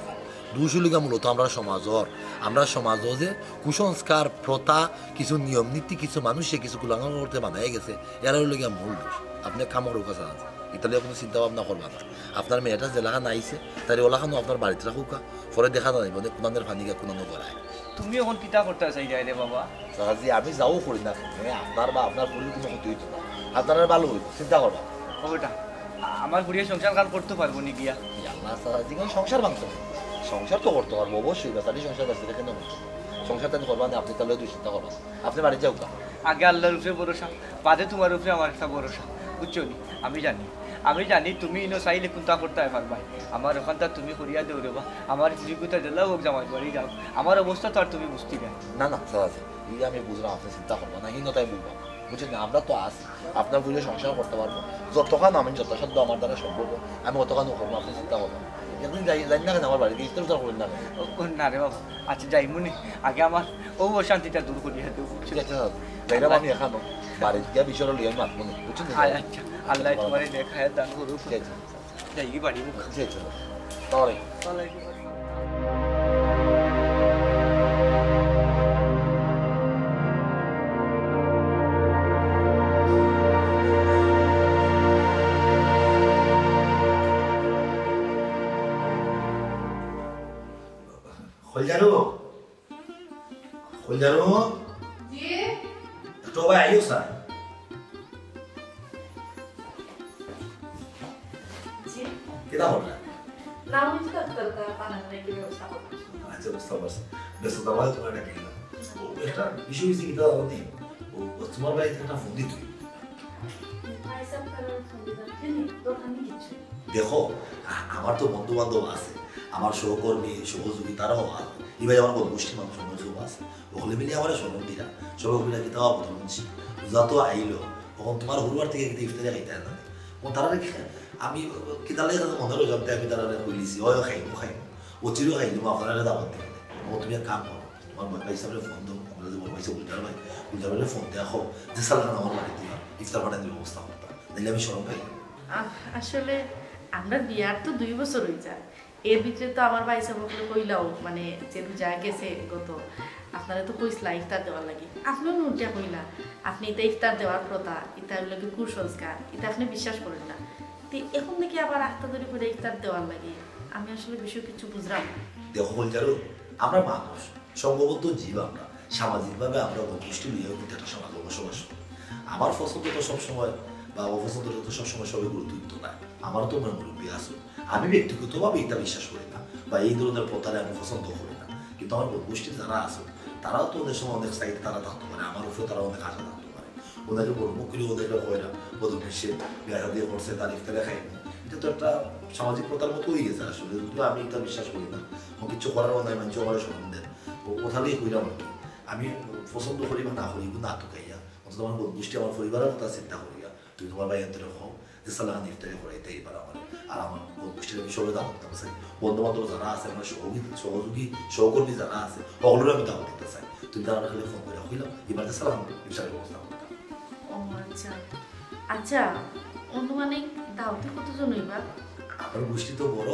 দোষ অইলো গিয়া মূলত আমরার সমাজর, আমরার সমাজো যে কুসংস্কার, প্রথা, কিছু নিয়ম নীতি, কিছু মানুষে কিছু কুলাঙ্গার করতে বানাই গেছে, এরাউ অইলো গিয়া মূল দোষ। আপনে কাম করউক্কা চাচাজি, ইতা লইয়া কুনু চিন্তা ভাবনা করবা না। আপনার মেয়েটা যেলাখান আইছে, তারে অলাখানউ আপনার বাড়িত রাখউক্কা, পরে দেখা যাইবো নে কুনানর পানি গিয়া কুনানো গড়ায়। তুমি অখন কিতা করতা চাইরায় রে বাবা? চাচাজি, আমি যাউ করি না কেনে, আপনার বা আপনার ফুড়ির কুনু ক্ষতি অইতো না। আপনার ভালা অইবো, চিন্তা করবা না। ও বেটা, আ-, আমার ফুড়িয়ে সংসার কাম করতো পারবো নি গিয়া? ই আল্লাহ, চাচাজি, কুনু সংসার ভাঙতো না। সংসার তো করতো পারবো, অবশ্যই, বেচারি সংসার বেচারি কেনে করতো না? সংসার তাইন করবা না, আপনে তাইলে দুশ্চিন্তা করবা না। আপনে বাড়িত যাউক্কা। আগে আল্লার উপরে ভরসা, বাদে তুমার উপরে আমার একটা ভরসা, বুঝছো নি? আমি জানি, আমি জানি তুমি ইনো চাইলে কুনতা করতায় পারবায়। আমার অখানতা তুমি করিয়া দেও রে বা, আমার ফুড়িগুতা যেলা হউক জামাইর বাড়ি যাউক, আমার অবস্থা তো আর তুমি বুঝতায় না। না, না, চাচাজি, ই আমি বুঝরাম, আপনে চিন্তা করবা না, হিনো তাই বুঝবা, বুঝছইন নি? আমরা তো আছি, আপনার ফুড়িয়ে সংসার করতো পারবো, যতখান আমি যথাসাধ্য আমার দ্বারা সম্ভব অয়, আমি অতখান করমু, আপনে চিন্তা করবা না। একদিন যাই, যাইন না কেনে আমার বাড়িত, ইফতার উফতার করইন না কেনে? ও, ও, না রে বাবা, আচ্ছা যাইমু নে, আগে আমার অউ অশান্তিটা দূর করিয়া দেও, বুঝছো? আচ্ছা, যাইরাম আমি অখনো, বাড়িত গিয়া বিষয়টা লইয়া আমি মাতমু নে, বুঝছইন নি? আচ্ছা, আল্লায় তুমারে নেক হায়াত দান করউক। আচ্ছা, আচ্ছা। যাইগি বাড়ি মুখ। জি, জি। তাহলে। কইল যারু? কইল যারু? জি? একটু ভাই আইও স্যার। জি। কিতা করলা? না, ওই তো ডাক্তার, তা পানার নাকি ব্যবস্থা করতেছি। আচ্ছা, বুঝতে পারছি। ব্যস্ততা মানে তোমার ডাকিলাম। ও, একটা বিষয় হয়েছে কিতা জানো নি? ও, ও তোমার ভাই একটা ফোন দিত। ভাই সাহেব, তারা ফোন দিতাম। কেন? দরকার নেই কিচ্ছু। দেখো, আ-, আমার তো বন্ধু বান্ধব আছে, আমার সহকর্মী, সহযোগী, তারাও আছে। ইবাই আমার বন্ধু গোষ্ঠীর মানুষ, আমার সব আছে। ওগুলো মিলিয়ে আমার সরম দিরা, সব মিলিয়ে কিতা বদল হচ্ছে। যত আইলো, তখন তোমার হুরুয়ার থেকে কিতা ইফতারি খাইতে হয় না। ও তারা রেখে, আমি কিতা লাগে মনে রয়ে যাতে আমি তারা কইলিছি, "ওই খাইমু, খাইমু।" ও চিরো খাইমু, আপনারা দাওয়াত দিবেন। ও তুমি এক কাম করো, তোমার বড় ভাই সাহেবের ফোন দাও, আমরা যে বড় ভাই সাহেব গুলজার ভাই, গুলজার ভাইয়ের ফোন দেওয়া হোক, যে সালাম আমার বাড়িতে ইফতার পাঠানোর ব্যবস্থা করতাম, নাইলে আমি সরম পাই। আহ, আসলে আমরা বিয়ার তো দুই বছর হয়ে যায়, এর ভিতরে তো আমার ভাই সাহেব ওগুলো কইলাও, মানে, যে রোজা গেছে গত, আপনারা তো কইসলা ইফতার দেওয়ার লাগি, আপনিও উল্টা কইলা, আপনি এটা ইফতার দেওয়ার প্রথা, এটা হইল কি কুসংস্কার, এটা আপনি বিশ্বাস করেন না। তো এখন থেকে আবার আখতা তৈরি করে ইফতার দেওয়ার লাগি, আমি আসলে বিষয় কিছু বুঝলাম না। দেখো বলজারু, আমরা মানুষ, সঙ্গবদ্ধ জীব আমরা, সামাজিকভাবে আমরা গোষ্ঠী নিয়েও কিন্তু একটা সমাজে বসবাস করি। আমার পছন্দ তো সবসময় বা অপছন্দটা তো সবসময় সবাই গুরুত্ব দিত না। আমারও তো মনে মুরব্বী আছে, আমি ব্যক্তিগতভাবে এটা বিশ্বাস করি না বা এই ধরনের প্রথারে আমি পছন্দ করি না, কিন্তু আমার গোষ্ঠীর যারা আছে তারাও তো অনেক সময় অনেক সাইড তারা থাকতে পারে, আমার উপরে তারা অনেক আশা থাকতে পারে। ওনাকে বড় মুখ করে ওদেরকে কয় না, ওদের সে বিয়া দিয়ে করছে, তার ইফতারে খাই। এটা তো একটা সামাজিক প্রথার মতো হয়ে গেছে আসলে, যদিও আমি এটা বিশ্বাস করি না। ও কিছু করারও নাই, মানুষ আমার সরম দেন। ও কোথালেই কইলাম আর কি, আমি পছন্দ করি বা না করি, কিন্তু না তো খাইয়া, অন্তত আমার গোষ্ঠী, আমার পরিবারের কথা চিন্তা করিয়া তুমি তোমার ভাই এনতরে কও যে সালান ইফতারি করাইতে এইবার আমার, আর আমার গোষ্ঠীর আমি সবাই দাওয়াত দিতাম চাই, বন্ধু বান্ধব যারা আছে, আমার সহযোগী, সহযোগী, সহকর্মী যারা আছে, সকলের আমি দাওয়াত দিতে চাই। তুমি তারা খালি ফোন করে কইলাম, এবার যে সালান ইফতারের ব্যবস্থা করতাম। ও আচ্ছা, আচ্ছা, অনুমানিক দাওয়াতে কতজন হইবা? আমার গোষ্ঠী তো বড়,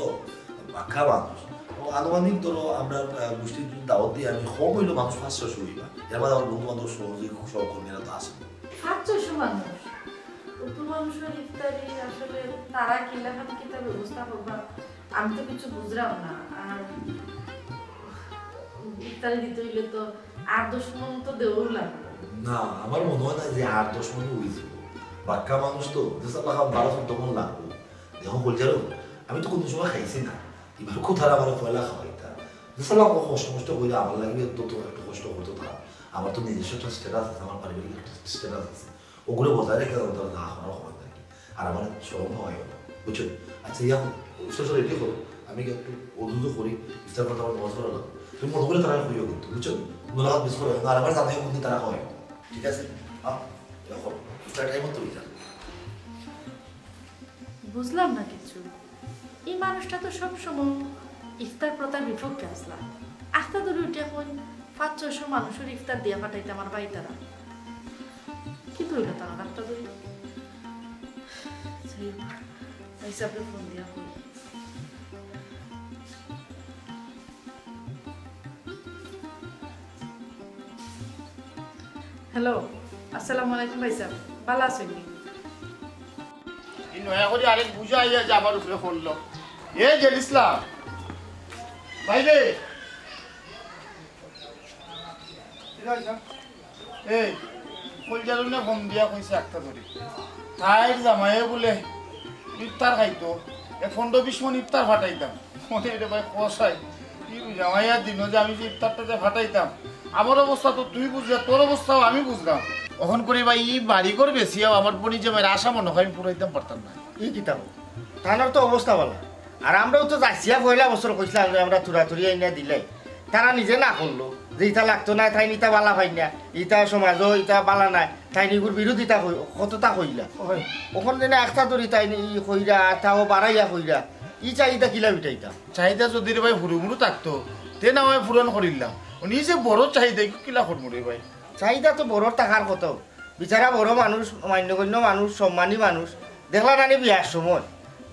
বাক্কা মানুষ। ও আনুমানিক ধরো আমরা, আহ, গোষ্ঠীর দাওয়াত দিয়ে আমি কম হইলেও মানুষ পাঁচ ছয়শো হইবা। এর বাদে আমার বন্ধু বান্ধব সহযোগী সহকর্মীরা তো আছে। পাঁচ ছয়শো মানুষ? অত মানুষের ইফতারি আসলে তারা কিলাখান কিতা ব্যবস্থা করবা? আমি তো কিছু বুঝলাম না। আর ইফতারি দিতে অইলে তো আট দশ মণ তো দেওয়াউ লাগবো। না, আমার মনো অয় না যে আট দশ মণ অইযিবো। বাক্কা মানুষ তো, যে সাল্লা খাম বারো চৌদ্দ মণ লাগবো। দেখো কইলজারু, আমি তো কুনু সময় খাইছি না। ইবার কুথার আমারে পয়লা খাওয়াইতা। যে সাল্লা কষ্ট মষ্ট কইরা আমার লাগি তো, তো একটু কষ্ট করতো তারা। আমার তো নিজস্ব একটা status আছে, আমার পারিবারিক একটা status আছে। অগুরে বজায় রাখি তারা না খাওয়ার খবর থাকি। আর আমার শরম খাওয়াইও না, বুঝছো? আচ্ছা, ইয়া, শেষ রেডি করো, আমি গিয়া একটু অজু উজু করি, ইফতার করতে আমার নামাজ পড়া লাগবো। তুমি মনে করে তারা কইও কিন্তু, বুঝছো? মুলাকাত মিস করো না, আর আমার জামাইও কিন্তু তারা কয়, ঠিক আছে? হ্যাঁ, ইয়া করো, ইফতার টাইম তো অইতা। বুঝলাম না কিছু। এই মানুষটা তো সবসময় ইফতার প্রথার বিপক্ষে আসলা। আখতা ধরি উঠিয়া কইন, পাঁচ ছয়শো মানুষর ইফতার দিয়া পাঠাইতে আমার ভাইতারা। কি ধরল তারা আখতা ধরি? যাই হোক, ভাইসাবরে ফোন দিয়া কই। হ্যালো, আসসালামু আলাইকুম ভাইসাব, ভালা আছইন নি? ই নয়া করি আরেক বুঝা আইয়া যে আমার উপরে পড়লো। এ জেড ইসলাম, বাইরে। এই, কইলজারুনে ফোন দিয়া কইছে আখতা ধরি। তাইর জামাইয়ে বুলে ইফতার খাইতো, এ পনরো বিশ মণ ইফতার ফাটাইতাম। মনে রে ভাই কসাই, কি জামাইয়ার দিন যে আমি যে ইফতারটা যে ফাটাইতাম। আমার অবস্থা তো তুই বুঝলে, তোর অবস্থাও আমি বুঝলাম। অখন করি ভাই ই বাড়িঘর বেচিয়াও আমার বইন জামাইর আশা মনো অয় আমি পুরাইতাম পারতাম না। ই কিতা কও? তানর তো অবস্থা ভালা। আর আমরাও তো যাচিয়া পয়লা বছর কইছলাম যে আমরা থুড়া থুড়ি আইনা দিলাই। তারা নিজে না করলো যে ইতা লাগতো না, তাইন ইতা ভালা পাইন না, ইতা সমাজও ইতা ভালা নায়, তাইন ইগুর বিরোধিতা কই-, কততা কইলা। অয়। অখন যেন আখতা ধরি তাইন ই কইরা, তাও বাড়াইয়া কইরা, ই চাহিদা কিলা মিটাইতা? চাহিদা যদি রে ভাই হুরুমুরু থাকতো, তে না অয় পূরণ করিলাম। অউ নিজে বড় চাহিদা, ইগু কিলা করমু রে ভাই? চাহিদা তো বড়র থাকার কথা। বিচারা বড় মানুষ, মান্যগণ্য মানুষ, সম্মানী মানুষ। দেখলা না নি বিয়ার সময়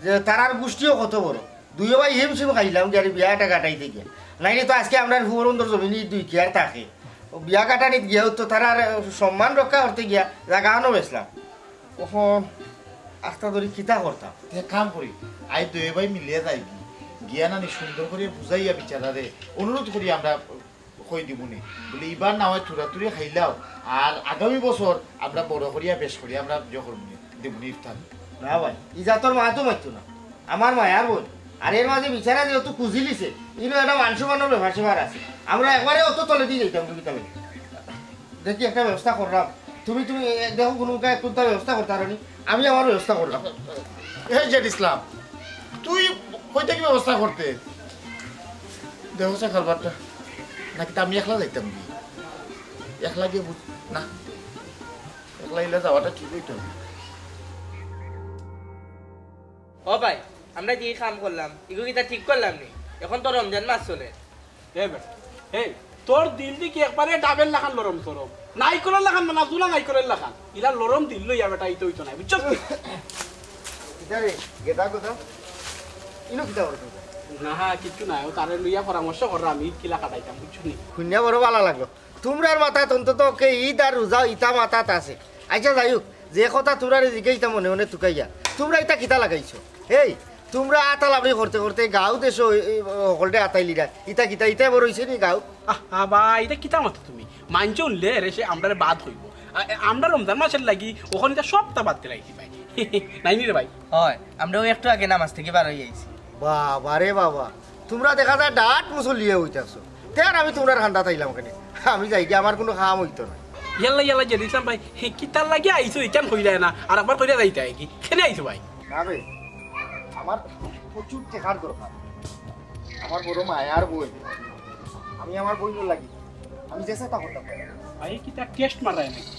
যে তারার গুষ্টিও কত বড়। দুইও ভাই হিমশিম খাইলাম গিয়া রে বিয়া ইটা কাটাইতে গিয়া। নাইলে তো আইজকে আমরার ফুয়ার বন্দর জমিন ই দুই কিয়ার থাকে। অউ বিয়া কাটানিত গিয়াও তো তারার সম্মান রক্ষা করতে গিয়া জাগাখানও বেচলাম। অখন আখতা ধরি কিতা করতাম? এক কাম করি, আইজ দুইও ভাই মিলিয়া যাইগি। গিয়া না নি সুন্দর করি বুঝাইয়া বিচারারে অনুরোধ করি আমরা কই দিমুনি। বুলে, ইবার না অয় থুড়া থুড়ি খাইলাও, আর আগামী বছর আমরা বড় করিয়া বেশ করিয়া আমরা ইয়ে করমুনি, দিমুনি ইফতার। না ভাই, ই জাতর মাত মাতিও না। আমার মায়ার বইন। আর এর মাঝে বিচারা যেহেতু খুজিলিছে, ইনো একটা মান সম্মানর ব্যাপার স্যাপার আছে। আমরা একবারে অত তলেদি যাইতাম তুমি তবে। দেখি একটা ব্যবস্থা করলাম। তুমি, তুমি, এ, দেখো কুনু উপায় কুনতা ব্যবস্থা করতে পারো নি, আমি আমার ব্যবস্থা করলাম। এই জেড ইসলাম, তুই কইতে কি ব্যবস্থা করতে? দেখো সে কারবারটা। নাকি তা আমি একলা যাইতাম কি? একলা গিয়া বুঝ-, না। একলা ইলা যাওয়াটা ঠিক অইতো না। ও ভাই, আমরা যে কাম করলাম, ইগু কিতা ঠিক করলাম নি? অখন তো রমজান মাস চলে। এ বেটা, এই, তোর দিল দি কি একবারে ডাবের লাখান লরম সরম? নাইকলর লাখান মানে, জুলা নাইকলর লাখান। ইলা লরম দিল লইয়া বেটা, ইতো অইতো নায়, বুঝছস নি? কিতা রে, গেদা কথা? ইনো কিতা করতে? না, কিচ্ছু নায়, অউ তারে লইয়া পরামর্শ কররাম, ইদ কিলা কাটাইতাম, বুঝছো নি? হুনিয়া বড় ভালা লাগলো। তুমরার মাথাত অন্তত কে ইদ আর রোজা ইতা মাথাত আছে। আচ্ছা, যাই হোক, যে কথা তুমরারে জিগাইতাম মনে মনে তুকাইয়া, তুমরা ইতা কিতা লাগাইছো? এই, তুমরা আতালাবি করতে করতে গাউ দেশো এই, এই, হকলরে আতাইলিরা। ইতা কিতা, ইতা বড় অইছে নি গাউ? আহ, আহ, বা, ইতা কিতা মাতো তুমি? মানষে হুনলে রে, সে আমরারে বাদ কইবো। আ, এ, আমরা রমজান মাসর লাগি অখন ইতা সবতা বাদ দিলাইছি ভাই। নাইনি রে ভাই? অয়, আমরাও একটু আগে নামাজ থাকি বার অইয়া আইছি। বাবা রে বাবা, তুমরা দেখা যায় ডাট মুসল্লি অইতাছো। তে আর আমি তুমরার কান্দাত আইলাম কেনে? আমি যাইগি, আমার কুনু কাম অইতো নায়। ইয়াল্লা, ইয়াল্লা, জেড ইসলাম ভাই, হে, কিতার লাগি আইছো, ইখান কইরায় না, আর একবার কইরা যাইতায় কি? কেনে আইছো ভাই? না বে, আমার প্রচুর টেকার দরকার। আমার বড় মায়ার বইন, আমি আমার বইনর লাগি, আমি যেতা করতাম পারি। ভাই, কিতা টেস্ট মারায় নাকি?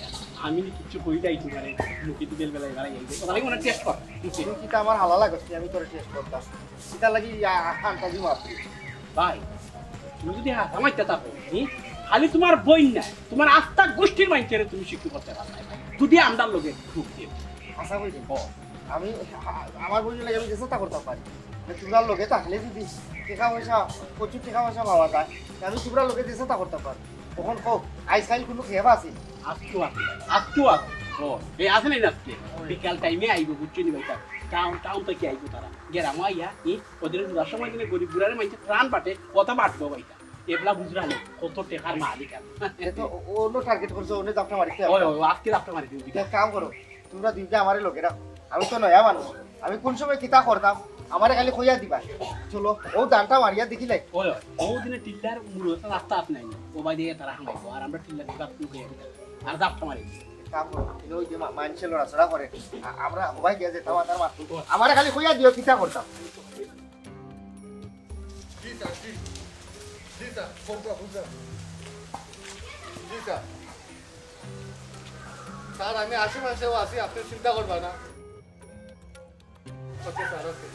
আমি নি কিচ্ছু কই যাই তুমারে, মুখে দিদের বেলায় বেলায় যাই। ওটা লাগি মনে টেস্ট কর। তুই কিতা আমার হালা লাগস নি, আমি তোরে টেস্ট করতাম। কিতার লাগি আ-, আ-, আন্তাজি মারছি। ভাই, তুমি যদি হাছা মারতে থাকো, হুম? খালি তুমার বইন নায়, তুমার আস্তা গুষ্টির মাইনষরে তুমি শিক্ষিত করতে পারো না। যদি আমরার লগে ঢুক দিও। আশা করি। ও। আমি, আ-, আমার বইনর লাগি আমি যেতা করতাম পারি। মানে, তুমরার লগে থাকলে যদি টেকা পয়সা, প্রচুর টেকা পয়সা পাওয়া যায়, তে আমি তুমরার লগে যেতা করতাম পারি। অখন কও, আইজকাইল কুনু খেপ আছে? আজকেও আছে, আজকেও আছে। ও, এ আছে না আজকে? বিকাল টাইমে আইবো, বুঝছো নি ভাই? টাউন, টাউন থাকি আইবো তারা। গেরামো আইয়া, ই, ওদের রোজার সময় দিনে গরিব গুরারে মাইনষে ত্রাণ বাটে, অতা বাটবো ভাই। এবলা বুঝরা নি, কত টেকার মালিক আমি। এ তো অ-, অন্য টার্গেট করছো, অন্য জাপটা মারিতে। ওই, ওই, আজকে জাপটা মারি দিবি। এক কাম করো, তোমরা দুইটা আমারে লগে রাখো। আমি তো নয়া মানুষ, আমি কোন সময় কিতা করতাম, আমারে খালি কইয়া দিবা। চলো, ও দানটা মারিয়া দেখিলাই। ওই, ওই, ও দিনে টিল্লার মূল রাস্তা আছে নাই, ও বাই দিয়ে তারা হামাইবো, আর আমরা টিল্লার দিকে আপনি গিয়ে আর জাপটা মারি। কাম করো, কিন্তু ওই যে মা-, মানুষের লড়াচড়া করে, আ-, আমরা সবাই গিয়া যেতাম, আর তার মারতো। আমারে খালি কইয়া দিও, কিতা করতাম। জি স্যার, জি। জি স্যার, বুঝলাম, বুঝলাম। জি স্যার। স্যার, আমি আশেপাশেও আছি, আপনি চিন্তা করবেন না। ওকে স্যার, ওকে।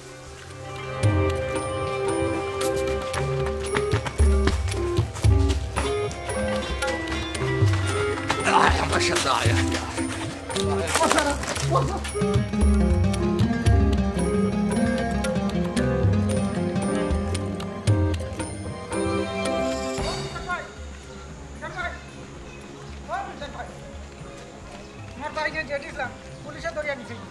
আমার ভাই জেড ইসলাম, পুলিশে ধরিয়া নিছে গি।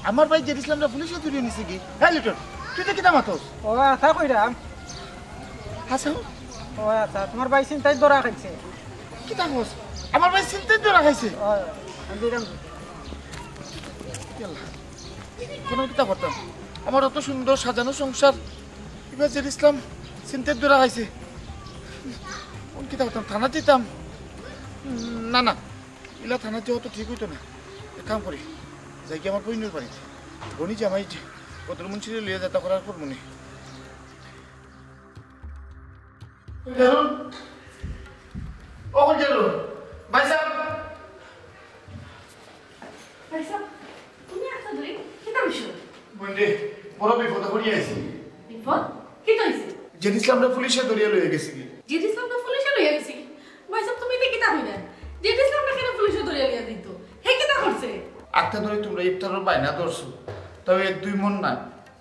আমার ভাই জেড ইসলামরে পুলিশে ধরিয়া নিছে গি? হ্যাঁ, লিটন, তুই তো কিতা মাতস? ও আচ্ছা, কইরাম। হাসান? ও আচ্ছা, তোমার ভাই চিন্তায় ধরা খাইছে। কিতা কস? আমার ভাই চিন্তায় ধরা খাইছে? ও, আমি দিলাম। ইয়াল্লা, কোন কিতা করতাম? আমার অত সুন্দর সাজানো সংসার, এবার জেড ইসলাম চিন্তায় ধরা খাইছে। কোন কিতা করতাম? থানা দিতাম? না, না, ইলা থানা যাওয়া তো ঠিক হইতো না। এক কাম করি, যাই কি আমার বইনের বাড়িতে, গনি জামাই যে বদরমুন্সিরে লিয়ে যাতা করার পর মনে। জারুল, ও জারুল, ভাই সাহেব। ভাই সাহেব, তুমি একটা দূরে, কিতা বিষয়? বইন রে, বড় বিপদে পড়ি আইছি। বিপদ? কিতা হইছে? জেড ইসলামরে পুলিশে ধরিয়া লইয়া গেছে গি। জেড ইসলামরে পুলিশে লইয়া গেছে গি? ভাই সাহেব, তুমি এটা কিতা কইলা? জেড ইসলামরে কেন পুলিশে ধরিয়া লইয়া দিত? হে কিতা করছে? আটটা ধরে তোমরা ইফতারর বায়না ধরছো, তাও এক দুই মন না,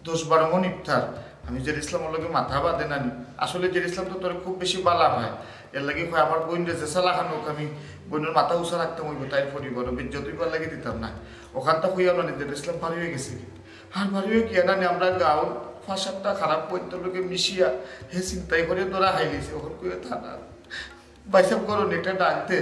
দশ বারো মন ইফতার। আমি জেড ইসলামর লগে মাথা বাঁধে নানি। আসলে জেড ইসলাম তো তোর খুব বেশি বালা হয়, এর লাগি কয় আমার বইনরে যে সালা খান হোক, আমি বইনের মাথা উঁচা রাখতাম হইব, তাই পরিবার বেজ্জত হইবার লাগি দিতাম না। ওখান তো হইয়া নানি জেড ইসলাম পার হয়ে গেছে। আর বাড়িও কি জানি আমরা গাঁওর পাঁচ সাতটা খারাপ পৈত্য লোকে মিশিয়া হে চিন্তায় করে ধরা খাইলিছে। ওখান করে থানা। ভাই সাহেব করুন একটা ডাক দে।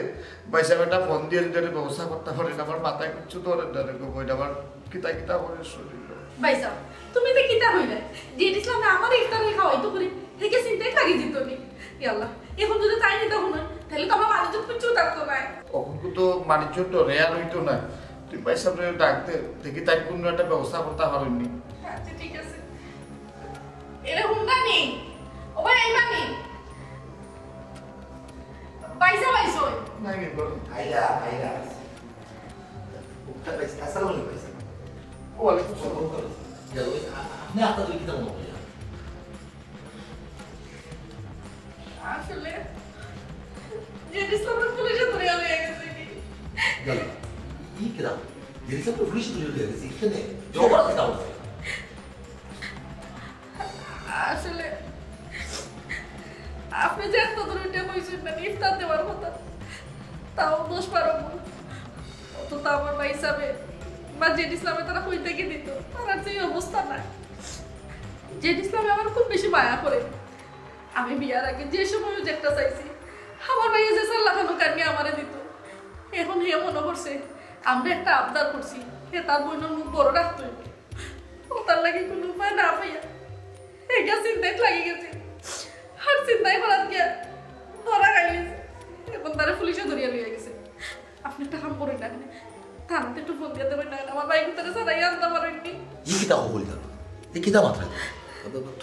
ভাই সাহেব একটা ফোন দিয়ে যদি একটা ব্যবস্থা করতে পারেন, আমার মাথায় কিচ্ছু ধরে না রে গো, বইটা আমার কিতা কিতা করে শরীর। ভাই সাহেব, তুমি তো কিতা হইলে? জেড ইসলামে আমার ইফতারে খাওয়াই তো করি, থেকে চিন্তায় লাগি দিত নি। ইয়াল্লা, এখন যদি তাই নিতে হুনো, তাহলে তো আমার বাড়িতে কিচ্ছু থাকতো না। ওখান তো মানুষজন ডরে আর হইতো না। তুই ভাই সাহেবরে ডাক দে, দেখি তাই কোনো একটা ব্যবস্থা করতে পারেননি। আচ্ছা, ঠিক আছে। এরে হুন্ডা নি? ও ভাই, আইবা নি? ভাই সাহেব আইছইন। নাই, নাই, বলো। আইলা, আইলা। উঠতে পাইছি, আসসালামু আলাইকুম, ভাই সাহেব। ওয়ালাইকুম আসসালাম। গেল, ওই আ-, আপনি আপনাদের কিতা মনে করেন? আসলে, জেড ইসলামরে পুলিশে ধরিয়া লইয়া গেছে কি? গেল। ই কিরাম? জেড ইসলামরে পুলিশে ধরিয়া লইয়া গেছে? এখানে? জবর আছে তাহলে। আসলে, আপনি যে এত দূর উঠে কইছেন না, ইফতার দেওয়ার কথা, তাও দশ বারো মন। অত তো আমার ভাই হিসাবে বা জেড ইসলামে তারা কই থেকে দিত, তারার যে অবস্থা না। জেড ইসলামে আমার খুব বেশি মায়া করে। আমি বিয়ার আগে যে সময়ও যেটা চাইছি, আমার ভাইয়ে যে চার লাখ আনো কান্নি আমারে দিত। এখন হে মনে করছে, আমরা একটা আবদার করছি, হে তার বইনের মুখ বড় রাখতো। ও তার লাগি কোনো উপায় না পাইয়া, এটা চিন্তায় লাগি গেছে। আর চিন্তায় করার গিয়া ধরা খাইলিছে। এখন তারে পুলিশে ধরিয়া লইয়া গেছে। আপনি একটা কাম করইন না, থানাতে একটু ফোন দিয়া দেবেন না, আমার ভাই ভিতরে ছাড়াই আনতে পারেননি। ই কিতা কইলা? ই কিতা মাতরা?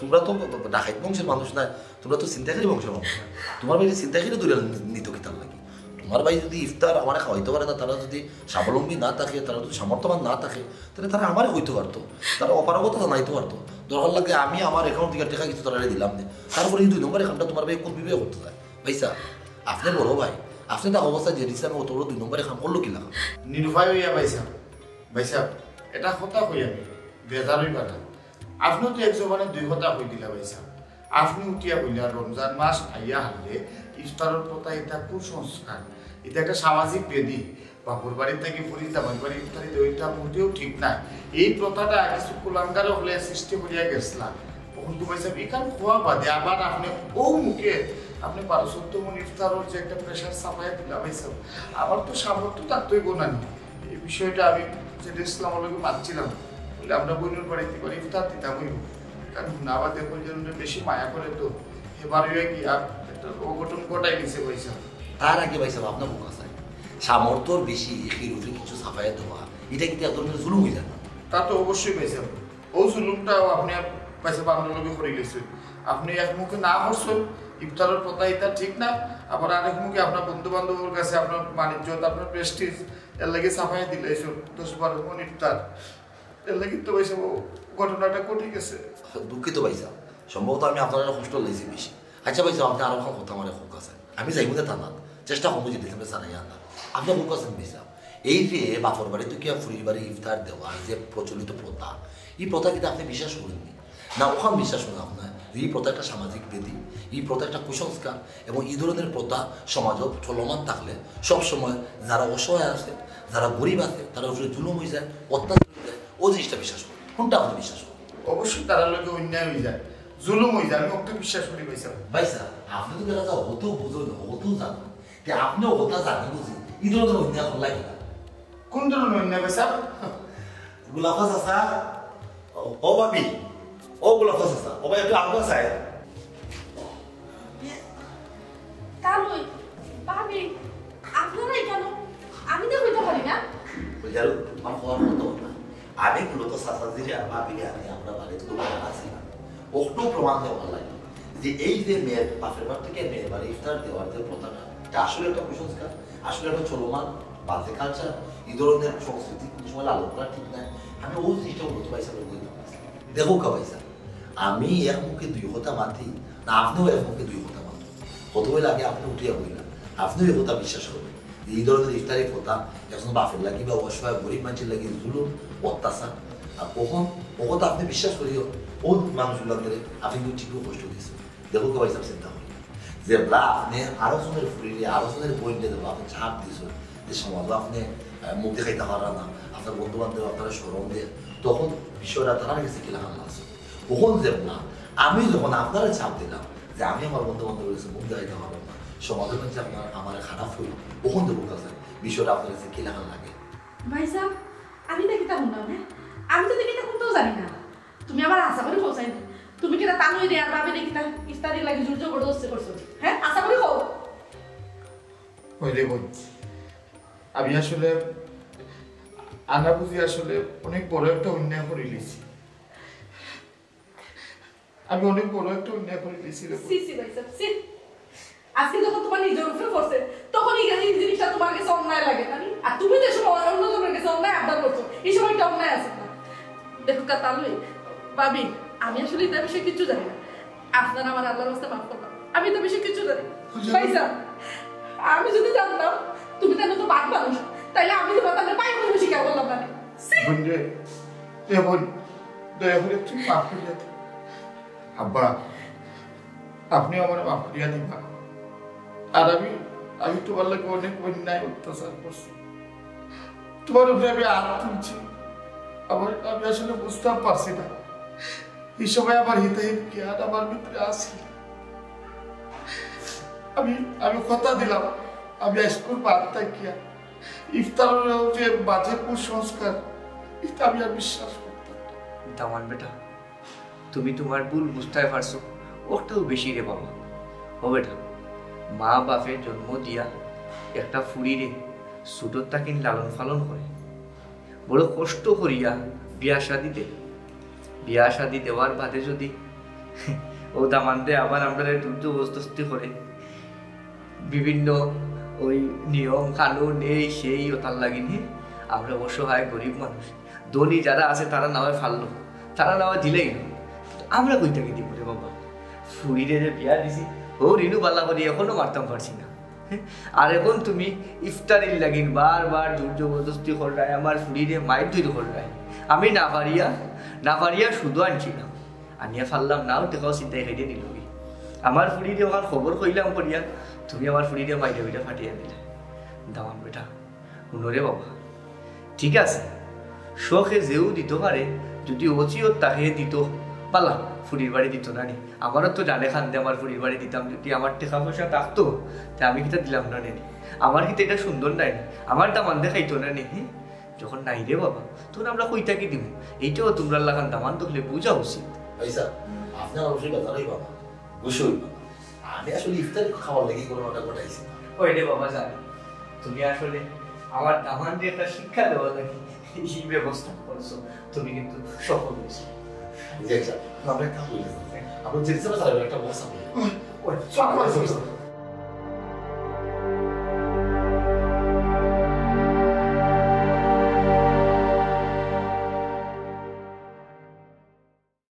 তোমরা তো ডাকাইত বংশের মানুষ না, তোমরা তো ছিনতাইকারী বংশের মানুষ না। তোমার ভাইরে ছিনতাইকারী ধরে নিত কিতার লাগি? তোমার ভাই যদি ইফতার আমারে খাওয়াইতে পারে না, তারা যদি স্বাবলম্বী না থাকে, তারা যদি সামর্থ্যবান না থাকে, তাহলে তারা আমারে কইতে পারতো, তারা অপারগতা জানাইতে পারতো। দরকার লাগে আমি আমার অ্যাকাউন্ট থেকে টাকা কিছু তারা দিলাম নে। তারপরে এই দুই নম্বর অ্যাকাউন্টটা তোমার ভাই কোন বিবেকে করতে চায়? ভাইসাব, আপনে বড় ভাই, আপনে তা অবস্থা যে দিছে, আমি অত বড় দুই নম্বরে কাম করলো কি লাগা? নিরুপায় হইয়া ভাইসাব, ভাইসাব, এটা কথা কই আমি, বেজার হইবা না। আপনে তো এক জবানে দুই কথা কই দিলা ভাইসাব। আপনে উঠিয়া কইলা রমজান মাস আইয়া হারলে ইফতারর কথা এটা কুসংস্কার, এটা একটা সামাজিক ব্যাধি। বাপর বাড়ি থাকি ফুরি জামাই বাড়ি ইফতারি দেওয়া এটা মোটেও ঠিক না। এই প্রথাটা কিছু কুলাঙ্গার হলে সৃষ্টি করিয়া গেছলা। ও কিন্তু ভাইসাব, ইখান খোয়া বাদে আবার আপনে অউ মুখে আপনে বারো চৌদ্দ মন ইফতারর যে একটা প্রেশার চাপাইয়া দিলা ভাইসাব, আমার তো সামর্থ্য থাকতই গো নানি। এই বিষয়টা আমি যে ইসলামর লগে মাতছিলাম, বলে আমরা বইনর বাড়িত এবার ইফতার দিতাম অইব, কারণ না বাদে কইজন বেশি মায়া করে তো, এবার অইয়া কি আর একটা অঘটন ঘটাই দিছে ভাইসাব। তার আগে ভাইসাব, আপনার মুখ আছে, সামর্থ্যর বেশি এর উপরে কিছু চাপাইয়া দেওয়া, এটা কিন্তু এক ধরনের জুলুম অই যায় না? তা তো অবশ্যই ভাইসাব, অউ জুলুমটাও আপনে ভাইসাব আমরার লগে করি লাইছইন। আপনে এক মুখে না করছইন, ইফতারর কথা ইটা ঠিক না, আবার আরেক মুখে আপনার বন্ধু বান্ধবর কাছে আপনার মান ইজ্জত, আপনার প্রেস্টিজ, এর লাগি চাপাইয়া দিলাইছইন দশ বারো মন ইফতার। এর লাগি তো ভাইসাব ঘটনাটা ঘটি গেছে। দুঃখিত ভাইসাব, সম্ভবত আমি আপনার কষ্ট লাইছি বেশি। আচ্ছা ভাইসাব, আপনে আরো একটা কথা আমারে কউক্কা চাই। আমি যাইমু যে থানাত, চেষ্টা করমু যে ডিসেম্বর সারাই আনা। আপনে কউক্কা চাইন ভাইসাব, এই যে বাপর বাড়ি থাকি ফুরির বাড়ি ইফতার দেওয়ার যে প্রচলিত প্রথা, এই প্রথা কিন্তু আপনে বিশ্বাস করইন নি? না, অখান বিশ্বাস করইন আপনার যে এই প্রথা একটা সামাজিক ব্যাধি, এই প্রথা একটা কুসংস্কার, এবং এই ধরনের প্রথা সমাজত চলমান থাকলে সব সময় যারা অসহায় আছে, যারা গরিব আছে, তারার উপরে জুলুম অই যায়, অত্যাচার অই যায়, অউ জিনিসটা বিশ্বাস করইন। কোনটা আপনে বিশ্বাস করইন? অবশ্যই তারার লগে অন্যায় অই যায়, জুলুম অই যায়, আমি অটা বিশ্বাস করি ভাইসাব। ভাইসাব, আপনে তো বেটা অত বুঝইন, অত জানইন, তে আপনে অতা জানি বুঝি এই ধরনের অন্যায় করলা কিলা? কোন ধরনের অন্যায় ভাইসাব? গোলাফা চাচা, ও, ও ভাবি, ও গোলাফা চাচা, ও ভাই একটু আগুয়া চাই। তালই, ভাবি, আপনারা এখানে? আমি তো কইতে পারি না। ওই যারু, আমার খবর মতো কথা। আমি মূলত চাচাজিরে আর ভাবিরে আনি আমরা বাড়িত খুব আছি না। অটাউ প্রমাণ দেওয়া লাগে যে এই যে মেয়ের বাপর বাড়ি থাকি মেয়ের বাড়ি ইফতার দেওয়ার যে প্রথাটা, এটা আসলে একটা কুসংস্কার, আসলে একটা চলমান বাজে কালচার। এই ধরনের সংস্কৃতি কোনো সময় লালন করা ঠিক না। আমি অউ জিনিসটা মূলত ভাইসাবরে কইতাম। দেখউক্কা ভাইসাব, আমি এক মুখে দুই কথা মাতি, না আপনেও এক মুখে দুই কথা মাতইন। কত অইলে আগে আপনে উঠিয়া বইলা, আপনেও এই কথা বিশ্বাস করইন যে এই ধরনের ইফতারি প্রথা একজন বাপর লাগি বা অসহায় গরিব মানষর লাগি জুলুম, অত্যাচার। আর অখন, অখন তো আপনে বিশ্বাস করিও, অউ মানুষগুলারে আপনে কিন্তু ঠিকউ কষ্ট দিছইন। দেখউক্কা ভাইসাব, চিন্তা করি যেবলা আপনে আরো জনের ফুরিরে, আরো জনের বইনরে যেবলা আপনে চাপ দিছইন যে সমাজো আপনে, আহ, মুখ দেখাইতা পাররা না, আপনার বন্ধু বান্ধব আপনারে শরম দেয়, তখন বিষয়টা তারার গেছে কিলাখান লাগছে। অখন যেবলা আমি যখন আপনারে চাপ দিলাম যে আমি আমার বন্ধু বান্ধবর গেছে মুখ দেখাইতা পারলাম না, সমাজর মাঝে আপনার আমারে খারাপ অইল, অখন দেখউক্কা বিষয়টা আপনার গেছে কিলাখান লাগে। ভাইসাব, আমি তো কিতা হুনলাম, হ্যাঁ? আমি তো কিতা হুনতাম জানি না। তুমি আবার আশা করি পৌঁছাই না। তুমি কিতা তালইরে আর ভাবিরে কিতা ইফতারির লাগি জোর জবরদস্তি করছো? হ্যাঁ, আশা করি কও। ওই রে বোন, আমি আসলে আনা বুঝি আসলে অনেক বড় একটা অন্যায় করি লিছি। আমি অনেক বড় একটা অন্যায় করি লিছি রে বোন। ছি, ছি, ভাইসাব, ছি। আজকে যখন তোমার নিজর উপরে পড়ছে, তখন এই, এই জিনিসটা তোমার গেছে অন্যায় লাগে, জানি? আর তুমি যে সময় অন্য জনের গেছে অন্যায় আবদার করছো, এই সময় একটা অন্যায় আছে না? দেখউক্কা তালই, ভাবি, আমি আসলে ইতা বিষয়ে কিচ্ছু জানি না। আপনারা আমারে আল্লার ওয়াস্তে মাফ করবা, আমি ইতা বিষয়ে কিচ্ছু জানি না। ভাইসাব, আমি যদি জানতাম তুমি তাইলে তো বাঘ মানুষ, তাইলে আমি তোমার তাইলে পায়ে পড়ে স্বীকার করলাম না। ছি! বোন রে, এ বোন, দয়া করি তুমি মাফ করিয়া দে। আব্বা, আপনে আমারে মাফ করিয়া দিবা। আর আমি, আমি তোমার লাগি অনেক অন্যায় অত্যাচার করছি, তোমার উপরে আমি আত তুলছি। আমার, আমি আসলে বুঝতাম পারছি না, এই সময় আমার হিতাহিত জ্ঞান আমার ভিতরে আছে। আমি, আমি কথা দিলাম, আমি আইজকুর বাদ থাকিয়া ইফতারর যে বাজে কুসংস্কার, ইটা আমি আর বিশ্বাস করতাম না। দামান বেটা, তুমি তোমার ভুল বুঝতায় পারছো, অটাউ বেশি রে বাবা। ও বেটা, মা বাপে জন্ম দিয়া একটা ফুরিরে ছুটোর থাকিন লালন পালন করে, বড় কষ্ট করিয়া বিয়া শাদি দেয়। বিয়া শাদি দেওয়ার বাদে যদি অউ দামান্দে আবার আমরারে জোর জবরদস্তি করে, বিভিন্ন ওই নিয়ম কানুন এই সেই, অতার লাগি নি আমরা অসহায় গরিব মানুষ, ধনী যারা আছে তারা না হয় পারলো, তারা না হয় দিলাইলো, আমরা কই থাকি দিমু রে বাবা? ফুরিরে যে বিয়া দিছি, অউ ঋণউ বালা করি অখনো মারতাম পারছি না। আর অখন তুমি ইফতারির লাগিন বারবার জোর জবরদস্তি কররায়, আমার ফুরিরে মাইর ধইর কররায়। আমি না পারিয়া, না পারিয়া শুধু আনছিলাম, আনিয়া পারলাম না, অউ টেকাও ছিনতাই করিয়া নিলগি। আমার ফুরিরে অখান খবর কইলাম করিয়া, তুমি আমার ফুরিরে মাইরা বিটা ফাটিয়া দিলায়। দামান বেটা, হুনো রে বাবা, ঠিক আছে, শখে যেউ দিতো পারে, যদি অসিয়ত থাকে দিতো, বালা, ফুরির বাড়ি দিত না নি? আমারও তো জানে খান্দে আমার ফুরির বাড়ি দিতাম, যদি আমার টেকা পয়সা থাকতো, তে আমি কিতা দিলাম না নি? আমার কিতা এটা সুন্দর নায় নি? আমার দামান্দে খাইতো না নি? হি? যখন নাই রে বাবা, তখন আমরা কই থাকি দিমু? এইটাও তোমরার লাখান দামান্দ অকলে বুঝা উচিত। ভাই সাহেব, আপনি আমার অবশ্যই বেজার হইবা না, গুসা হইবা না। আমি আসলে ইফতারি খাওয়ার লাগি কোনো অর্ডার পাঠাইছি না। ওই রে বাবা, জানি তুমি আসলে আমার দামান্দরে একটা শিক্ষা দেওয়ার লাগি এই ব্যবস্থা করছো, তুমি কিন্তু সফল হয়েছো। জি স্যার, আমরা একটা বলি, আমরা যে হিসাবে স্যার একটা বক্স আছে। ওই, চল, চল, চল।